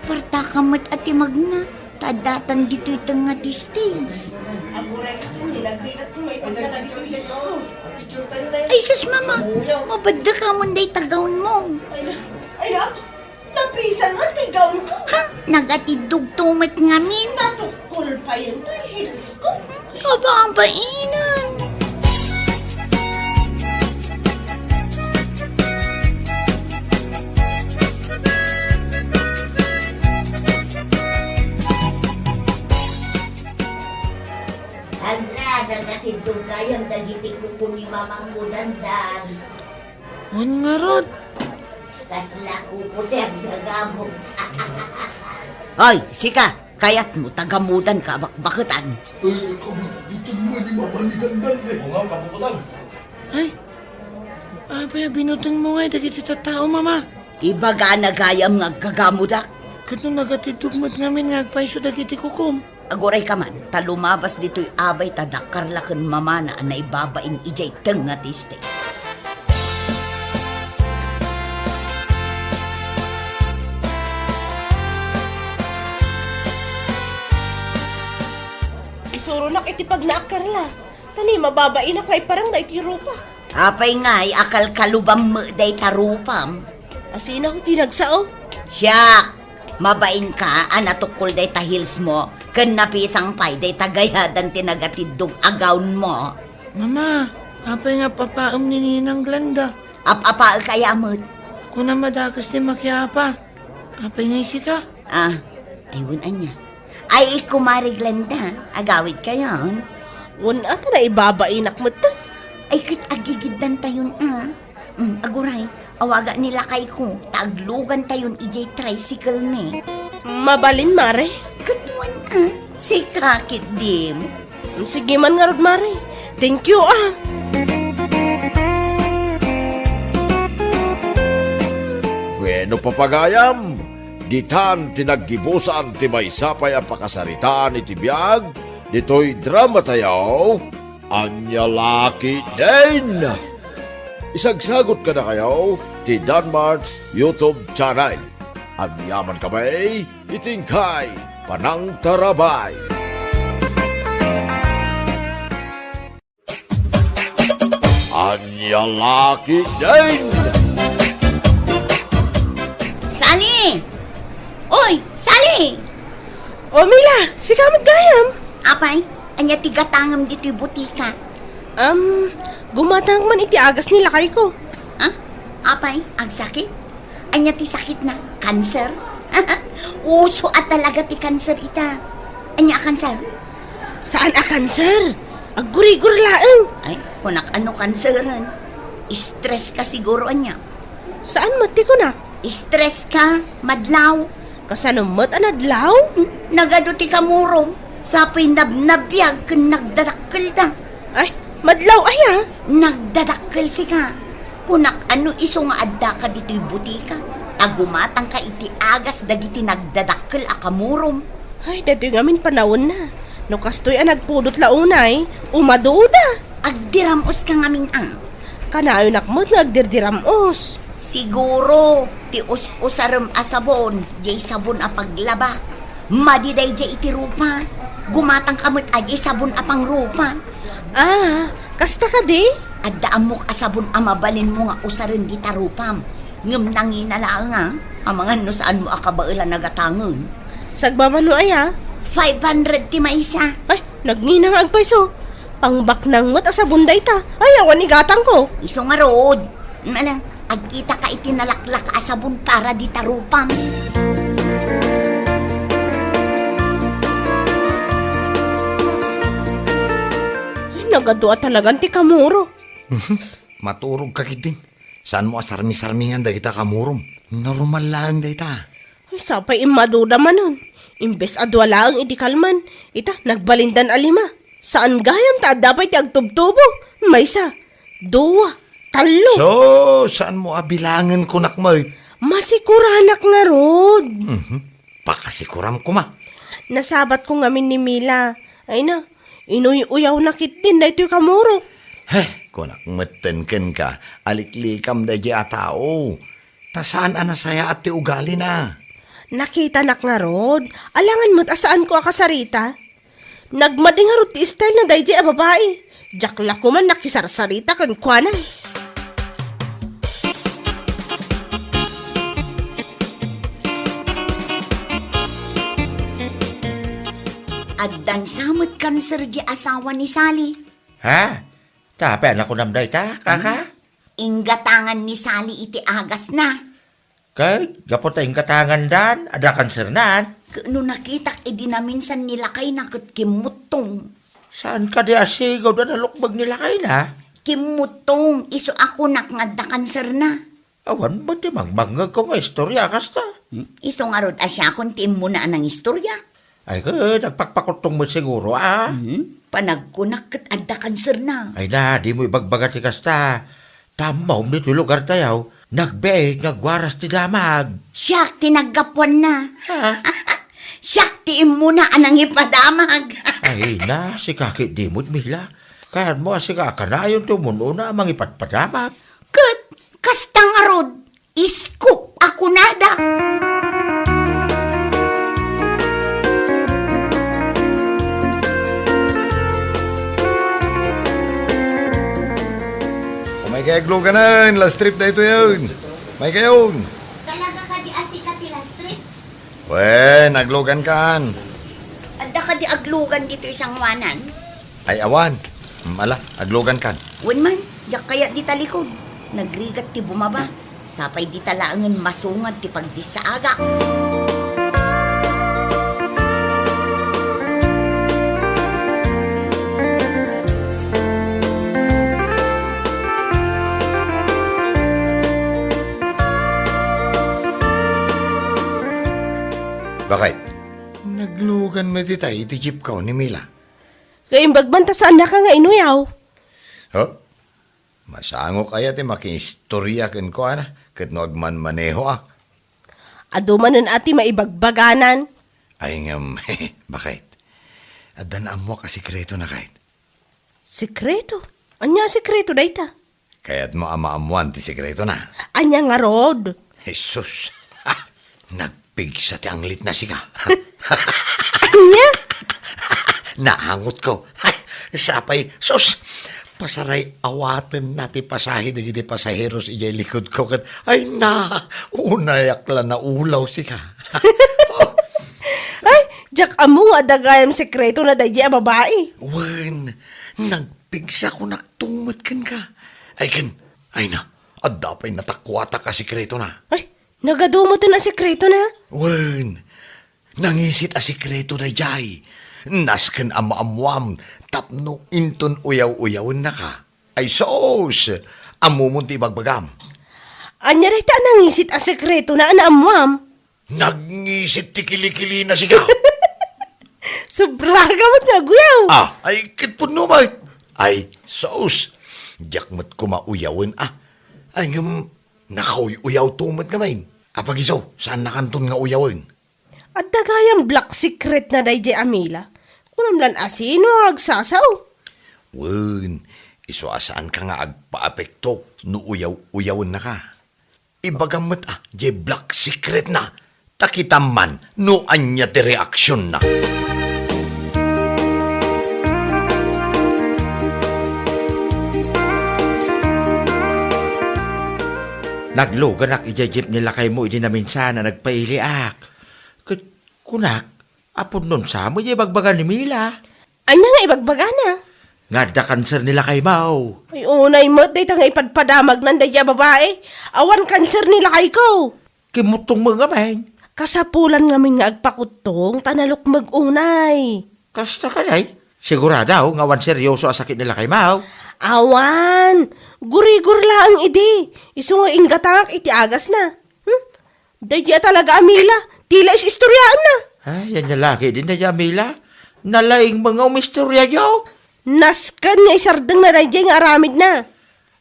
kwartaka met a ti magna, ta addatan ditoy tengnga ti stage. Aguray, nilagrigat ko, may pagkatagito, Diyos ko. Ay, sus, Mama, mabaddaka mon dayta gown mo. Ay, na, ay, na. Napisan nga ti gown ko. Ha? Nagatiddogto met ngamin. Natukkol pa yun to, heels ko. Kababainen. Hala, nagatiddog gayam dagiti kuko ni Mamang Dandan. Wen ngarud. Kasla kuko ti aggagamok. Hoy, sika! Kayatmo ta gamudanka a bakbaketan? Ay, nakabutbuteng man ni Mama ni Dandan, eh. Oo nga, kabukutan. Ay, apay a binutengmo ngay dagiti tattao, Mama? Ibagana gayam nga aggagamudak. Ket no nagatiddog met ngamin nga agpayso dagiti kukom? Agurayka man, ta lumabas ditoy abay ta dakkarla ken mamana a naibabain idiay tengnga ti stage. Isuronak iti pagnaakkarla. Ta ni mababainak nga iparang daytoy rupa. Apay ngay a kalkalubam met dayta rupam? Asino ti nagsao? Siak! Mabainka a natukkol dayta heels mo, ken napisang pay dayta gayadan ti nagatiddog a gown mo. Mama, apay nga appapaem ni Ninang Glenda? Ap-apaek aya met? Kuna madakes ti makiapa. Apay ngay sika? Ah, ay, wen ania. Ay, Kumare Glenda, agawidkayon? Wen a, ta naibabainak metten. Ay, ket agigiddantayon a. Mm, aguray, awaga ni lakayko, ta aglugantayon idiay tricycle mi. Mabalin, Mare? Ket wen a, sika ketdin. Sige man ngarud, Mare. Thank you, ah. Bueno, papagayam, ditan ti naggibusan ti maysa pay a pakasaritaan iti biag ditoy dramatayo, Ania La Ketdin. Isagsagot kadakayo ti Danmart's YouTube channel. Agyaman kami iti inkay panangtarabay. Ania La Ketdin! Sally! Uy, Sally! O, Mila, sika met gayam? Apay, ania ti gatangem ditoy butika? Am, gumatangak man iti agas ni lakayko. Ah? Apay, agsakit? Ania ti sakitna? Kanser? Uso a talaga ti kanser ita. Ania a kanser? Saan a kanser? Aggurigur laeng. Ay, kunak, ano kanseren? Stress ka siguro, ania? Saan met ti kunak? Stress ka, madlaw. Kasano met a nadlaw? Hmm, nagadu ti kamurom. Sa pay nabnabiag ken nagdadakkelda. Ay, madlaw aya? Nagdadakkel sika. Kunak, ano isu nga addaka ditoy butika? Ta gumatangka iti agas dagiti nagdadakkel a kamurom. Ay, daytoy ngamin panawenna. No kastoy a nagpudot la unay, umaduda. Agdiram-os ka ngamin a. Kanayonak met nga agdirdiram-os. Siguro, ti us-usarem a sabon, diay sabon a paglaba. Madi daydiay iti rupa. Gumatangka met a diay sabon a pangrupa. Ah, kasta kadi? Adda ammok a sabon a mabalinmo nga usaren dita rupam. Ngem nangina laeng a, amangan no saanmo a kabaelan a gatangen. Sagmamano aya? Five hundred ti maysa. Ay, nagngina nga agpayso. Pangbaknang met a sabon dayta. Ay, awan igatangko. Isu ngarud. Ala, agkitaka iti nalaklaka a sabon para dita rupam. Ay, nagadu a talagan ti kamuro. Maturog ka ketdin. Saanmo a sarmisarmingan dagita kamurom. Normal laeng dayta. Ay, sapay immaduda manen. Imbes a dua laeng idi kalman, ita, nagbalindan a lima. Saan gayam ta adda pay ti agtubtubo. Maysa, dua, tallo. So, saanmo a bilangen kunak met? Masikuranak ngarud. Mhm. Pakasikuram koma. Nasabatko ngamin ni Mila. Ay na, inuy-uyawna ketdin daytoy kamurok. Heh, kunak metten kenka, aliklikam daydiay a tao. Ta saan a nasayaat ti ugalina. Nakitanak ngarud, alangan met a saanko a kasarita. Nagmadi ngarud ti style na daydiay a babai. Diak la koman nakisarsarita kenkuana. Addan sa met kanser di asawa ni Sally. Ha? Ta, apay a nakunam dayta, kaka? Hmm? Inggatangan ni Sally iti agasna. Ket gapu ta inggatangandan, adda kansernan. Ket no nakitak idi naminsan ni lakayna ket kimmuttong. Saan kadi a sigud a nalukbeg ni lakayna? Kimmuttong, isu a kunak nga adda kanserna. Awan met ti mangmangngegko nga istorya a kasta. Isu ngarud a siakon ti immuna a nangistorya. Ay, ket agpakpakuttong met siguro, a? Hmm? Panagkunak ket adda kanserna. Ay na, dimo ibagbaga ti kasta. Ta ammom ditoy lugartayo, nagbiit nga agwaras ti damag. Siak ti naggapuanna. Ha? Siak ti immuna a nangipadamag. Ay na, sika ket dimo met, Mila. Kayatmo a sika a kanayon ti umun-una a mangipadpadamag. Ket kasta ngarud, scoop a kunada. Umaykayo agluganen, last trip daytoyen. Umaykayon. Talaga kadi a sika ti last trip? Wen, aglugankan. Adda kadi aglugan ditoy sangoanan? Ay, awan. Mm, ala, aglugankan. Wen man, diak kayat dita likod. Nagrigat ti bumaba. Sapay dita laengen masungad ti pagdissaagak. Bakit? Naglugan met itay iti jeepko ni Mila. Kaimbag man ta saannaka nga inuyaw. Huh? Masangok aya ti makiistorya kenkuana ket no agmanmanehoak? Adu manen a ti maibagbaganan. Ay ngem, bakit? Adda naammoak a sekretona, kayat. Sekreto? Ania a sekreto dayta? Kayatmo a maammoan ti sekretona? Ania ngarud? Jesus! Nagpigsa ti anglitna sika. Ania? Naangotko. Sapay, sus! Pasaray-awatenna ti pasahe dagiti pasaheros idiay likodko ket, ay na, unayak la naulaw sika. Ay, diak ammo nga adda gayam sekretona daydiay a babai. Wen, nagpigsakonak met kenka. Ay ken, ay na, adda pay natakuatak a sekretona. Ay, nagadu metten a sekretona? Wen, nangisit a sekreto daydiay. Nasken a maammoam tapno inton uyaw-uyawennaka. Ay sus! Ammomon ti ibagbagam. Ania dayta a nangisit a sekretona a naammoam? Nagngisit ti kilikilina sika. Sobraka met nga aguyaw. Ah, ay, ket pudno met. Ay, sus. Diak met koma uyawen, ah. Ay, ngem, nakauy-uyaw to met ngamin. Apag isu, saannakanton nga uyawen. Adda gayam black secret na daydiay a Mila. Kunam lan a sino nga agsasao. Wen, isu a saanka nga agpaapekto no uyaw-uyawennaka. Ibagam met, ah, diay black secret na, ta kitam man no ania ti reaksion na. Nagluganak idiay jeep ni lakaymo idi naminsan a nagpailiak. Ket kunak, a pudnon sa met diay ibagbaga ni Mila. Ania nga ibagbagana? Nga adda kanser ni lakaymo. Ay, unay met dayta nga ipadpadamagnan daydiay a babai. Awan kanser ni lakayko. Kimmuttong met ngamin. Kasapulan ngamin nga agpakuttong ta nalukmeg unay. Kasta kadi? Sigurado nga awan seryoso a sakit ni lakaymo? Awan. Gurigor laeng idi. Isu nga inggatangak iti agasna. Hmm? Daydiay a talaga a Mila, ti la is-istoryaenna. Ay, ania la ketdin daydiay a Mila. Nalaing met nga umistoryayo. Nasken nga isardengna daydiay nga aramidna.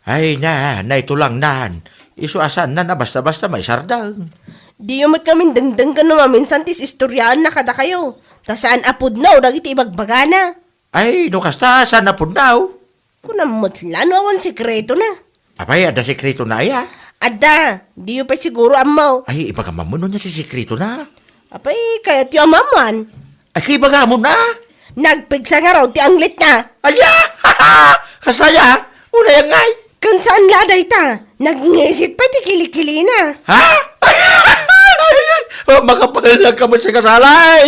Ay na, naitulangnan. Isu a saanna a basta-basta maisardeng. Diyo met ngamin dengdenggen no maminsan ti is-istoryaenna kadakayo. Ta saan a pudno dagiti ibagbagana. Ay, no kasta, saan a pudno? Kunam met la no awan sekretona. Apay, adda sekretona aya? Adda. Diyo pay siguro ammo. Ay, ibagam ammo no ania ti sekretona. Apay, kayatyo a maammoan? Ay, kaibagamon a? Nagpigsa ngarud ti anglitna. Aya! Kasta aya? Unay ngay? Ken saan la dayta. Nagngisit pay ti kilikilina. Ha? Oh, makapagalagka met sa kasalay.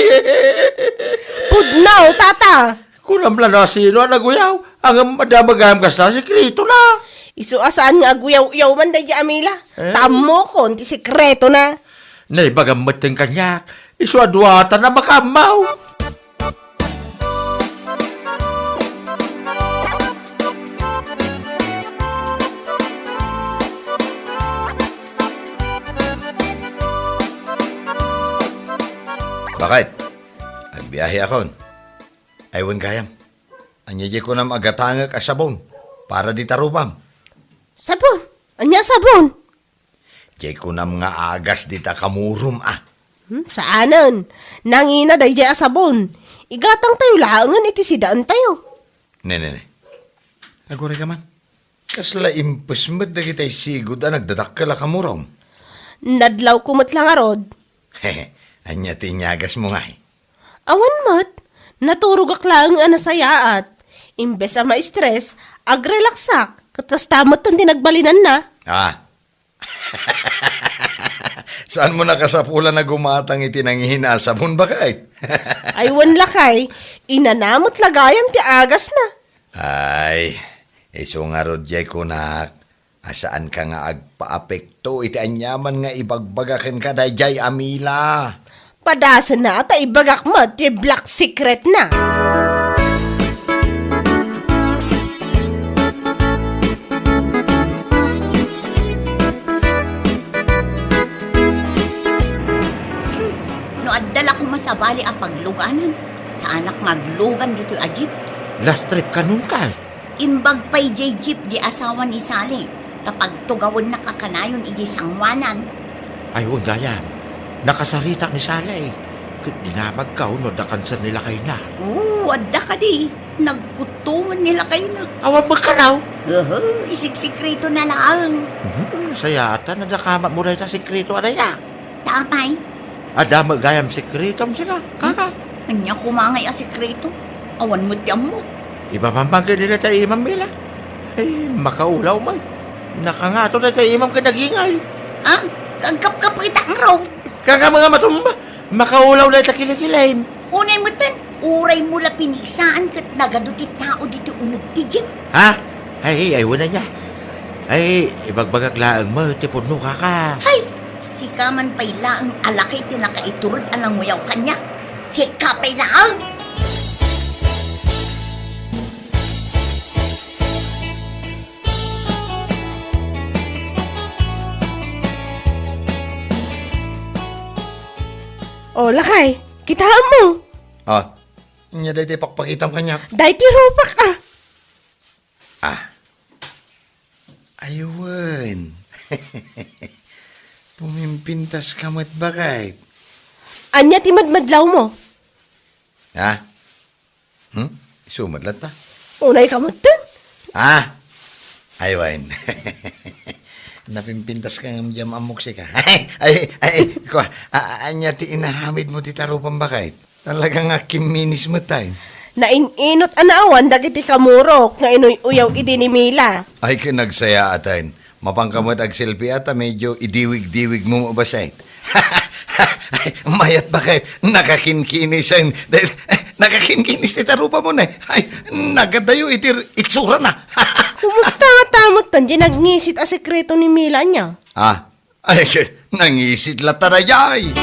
Pudno, tata. Kunam la no asino a naguyaw, ngem adda gayam kasta sekretona. Isu a saan nga aguyaw-uyaw man daydiay a Mila. Eh? Ta ammokon ti sekretona. Naibagam metten kaniak, isu a duatan a makaammo. Bakit? Biaheakon. Ay, wen gayam. Ania diay kunam a gatangek a sabon para dita rupam? Sabon? Ania sabon? Diay kunam nga agas dita kamurom, a. Hmm, saanen. Nangina daydiay a sabon. Igatangtayo laengen iti sidaentayo. Ne, ne, ne. Aguray ka man. Kasla impes met dagitay sigud a nagdadakkel a kamurom. Nadlawko met la ngarud. Ania ti inyagasmo ngay? Awan met. Naturogak laeng a nasayaat. Imbes a ma-stress, agrelaxak. Ket kasta met ti nagbalinanna. Ah. Saanmo nakasapulan a gumatang iti nangina a sabon, baket? Ay, wen lakay, inana met la gayam ti agasna. Ay, isu ngarud diay kunak, a saanka nga agpaapekto iti aniaman nga ibagbaga kenka daydiay a Mila. Padasenna ta ibagak met ti black secret na. Hmm, no adda la koma sabali a pagluganan, saanak nga aglugan ditoy a jeep. Last trip kano kay? Imbag pay diay jeep di asawa ni Sally, ta pagtugawennak a kanayon idiay sangoanan. Ay, wen gayam. Nakasaritak ni Sally. Ket dinamagka no adda kanser ni lakayna. Oo, adda kadi. Nagkuttongen ni lakayna. Awan met kano? Aha, isigsikretona laeng. Hmm, nasayaat a nadakamatmo dayta a sekreto a dayta. Ta apay? Adda met gayam sekretom sika, kaka. Ania koma ngay a sekreto? Awan met ti ammok. Ibabambang ket dayta imam, Mila. Ay, makaulaw met. Nakangato dayta imam ket nagingay. Ah, kagkapkapetak ngarud. Kaka, nga matumba. Makaulaw dayta kilikilim. Unay metten, uraymo la pinigsaan ket nagadu ti tao ditoy uneg ti jeep. Ha? Ay, ay, wen aya. Ay, ibagbagak laeng met ti pudno, kaka. Hay, sika man pay laeng a laki ti nakaitured a nanguyaw kaniak. Sika pay laeng. O, lakay, kitaenmo. Ah, ania dayta pakpakitam kaniak? Dayta rupak, a. Ah. Ay wen. Pumimpintaska met, baket. Ania ti madmadlawmo? Ha? Hmm? Isu met latta? Unayka metten? Ah! Ay wen. Napimpintaska ngem diay ammok sika. Ay, ay, ay, kua, a-, a-, ania ti inaramidmo dita rupam, baket? Talaga nga kimminis met, ay. Nain-inot a naawan dagiti kamurok nga inuy-uyaw idi ni Mila. Ay, ket nagsayaat, ay. Mapanka met agselfie ta medyo idiwig-diwigmo met, baket. Mayat, baket, nakakinkinisen. Nakakinkinis ti tarupamon, ay. Ay, nagadayo iti itsurana. Kumusta ngata met diay nangisit a sekreto ni Mila, ania? Ah, ay, nangisit latta daydiay.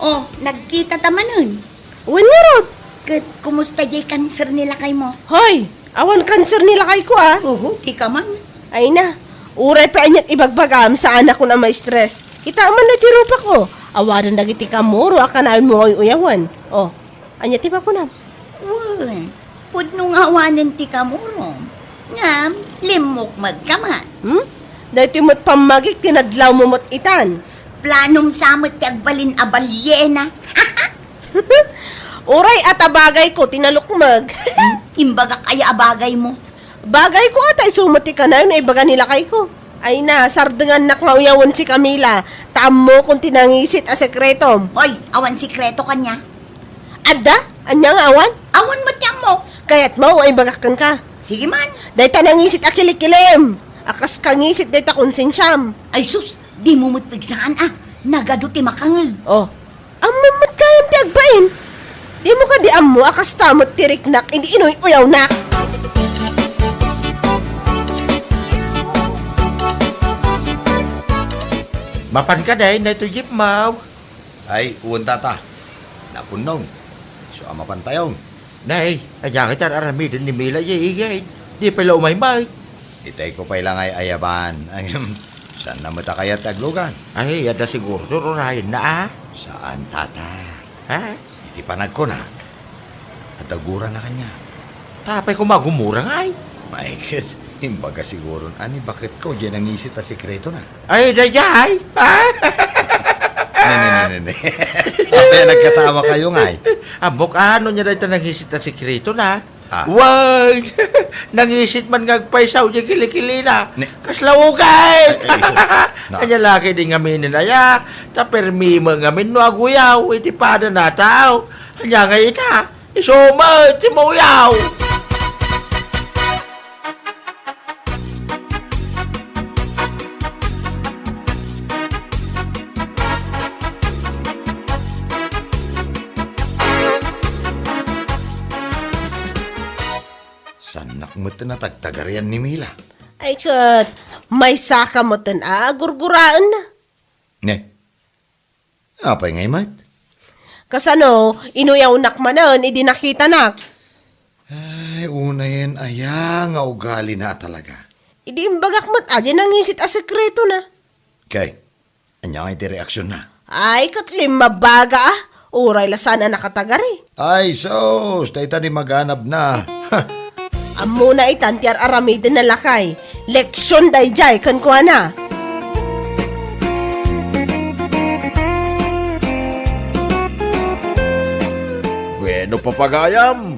O, nagkitata manen? Wen ngarud. Ket kumusta diay kanser ni lakaymo? Hoy, awan kanser ni lakayko, a. Uhu, dika man. Ay na, uray pay aniat ibagbagam, saanakon a ma-stress. Kitaem man dayta rupako. Awanen dagiti kamuro a kanayonmo nga uyawen. O, ania ti makunam? Wen, pudno nga awanen ti kamurom. Ngem, limmukmegka met. Hmm? Daytoy met pammagik ti nadlawmo met itan. Planom sa met ti agbalin a baliena. Uray, a ta bagayko ti nalukmeg. Hmm? Imbagak aya a bagaymo? Bagayko a ta isu met ti kanayon a ibaga ni lakayko. Ay na, sardengannak nga uyawen si Camila, ta ammokon ti nangisit a sekretom. Hoy, awan sekreto kaniak. Adda? Ania nga awan? Awan met ti ammok. Kayatmo a ibagak kenka? Sige man. Dayta nangisit a kilikilim, a kas kangisit dayta konsensiam. Ay sus, dimo met pigsaan a. Nagadu ti makangeg. O, ammom met gayam ti agbain. Dimo kadi ammo a kasta met ti riknak idi inuy-uyawnak? Mapan kadi daytoy jeepmo? Ay, wen, tata. Napunnon. Isu a mapantayon. Nay, ania ngay ti ar-aramiden ni Mila idiay igid? Di pay la umaymay. Itayko pay la nga ay-ayaban. Ngem, Saanna met a kayat ti aglugan? Ay, adda siguro ti ururayenna, a? Saan, tata. Ha? Iti panagkuna, adda gurana kaniak. Apay koma a gumura ngay? Maiket, imbaga siguron a ni baketko diay nangisit a sekretona. Ay, daydiay! Ha? Ne, ne, ne, ne, ne. Apay a nagkatawakayo ngay? Ammok, ano nia dayta nangisit a sekretona? Ah. Wen, nangisit man nga agpaysaw diay kilikilina. Ne- Kasla ugay! Ay, ay, isu. Na- Ania la ketdi ngamin, aya, ta permi met ngamin no aguyaw iti padana a tao. Ania ngay ita, isu met ti mauyaw. Saannak met a tagtagarian ni Mila. Ay ket, maysaka met a gurguraenna. Ne? Apay ngay met? Kasano, inuyawnak manen idi nakitanak? Ay, unayen aya nga ugalina a talaga. Idi imbagak met a diay nangisit a sekretona. Kay, ania ngay ti reaksionna? Ay, ket limmabaga a. Uray la saan a nakatagari. Ay, sus, dayta di maganabna. Ammona itan ti ar-aramidenna, lakay. Leksion daydiay kenkuana. Bueno, papagayam,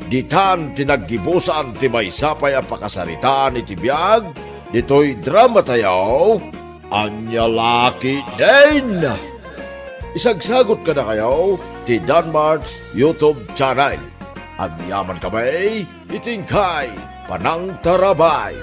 ditan ti naggibusan ti maysa pay a pakasaritaan iti biag ditoy dramatayo, Ania la ketdin? Isagsagot kadakayo ti Danmart's YouTube channel. Agyamankami iti inkay panangtarabay.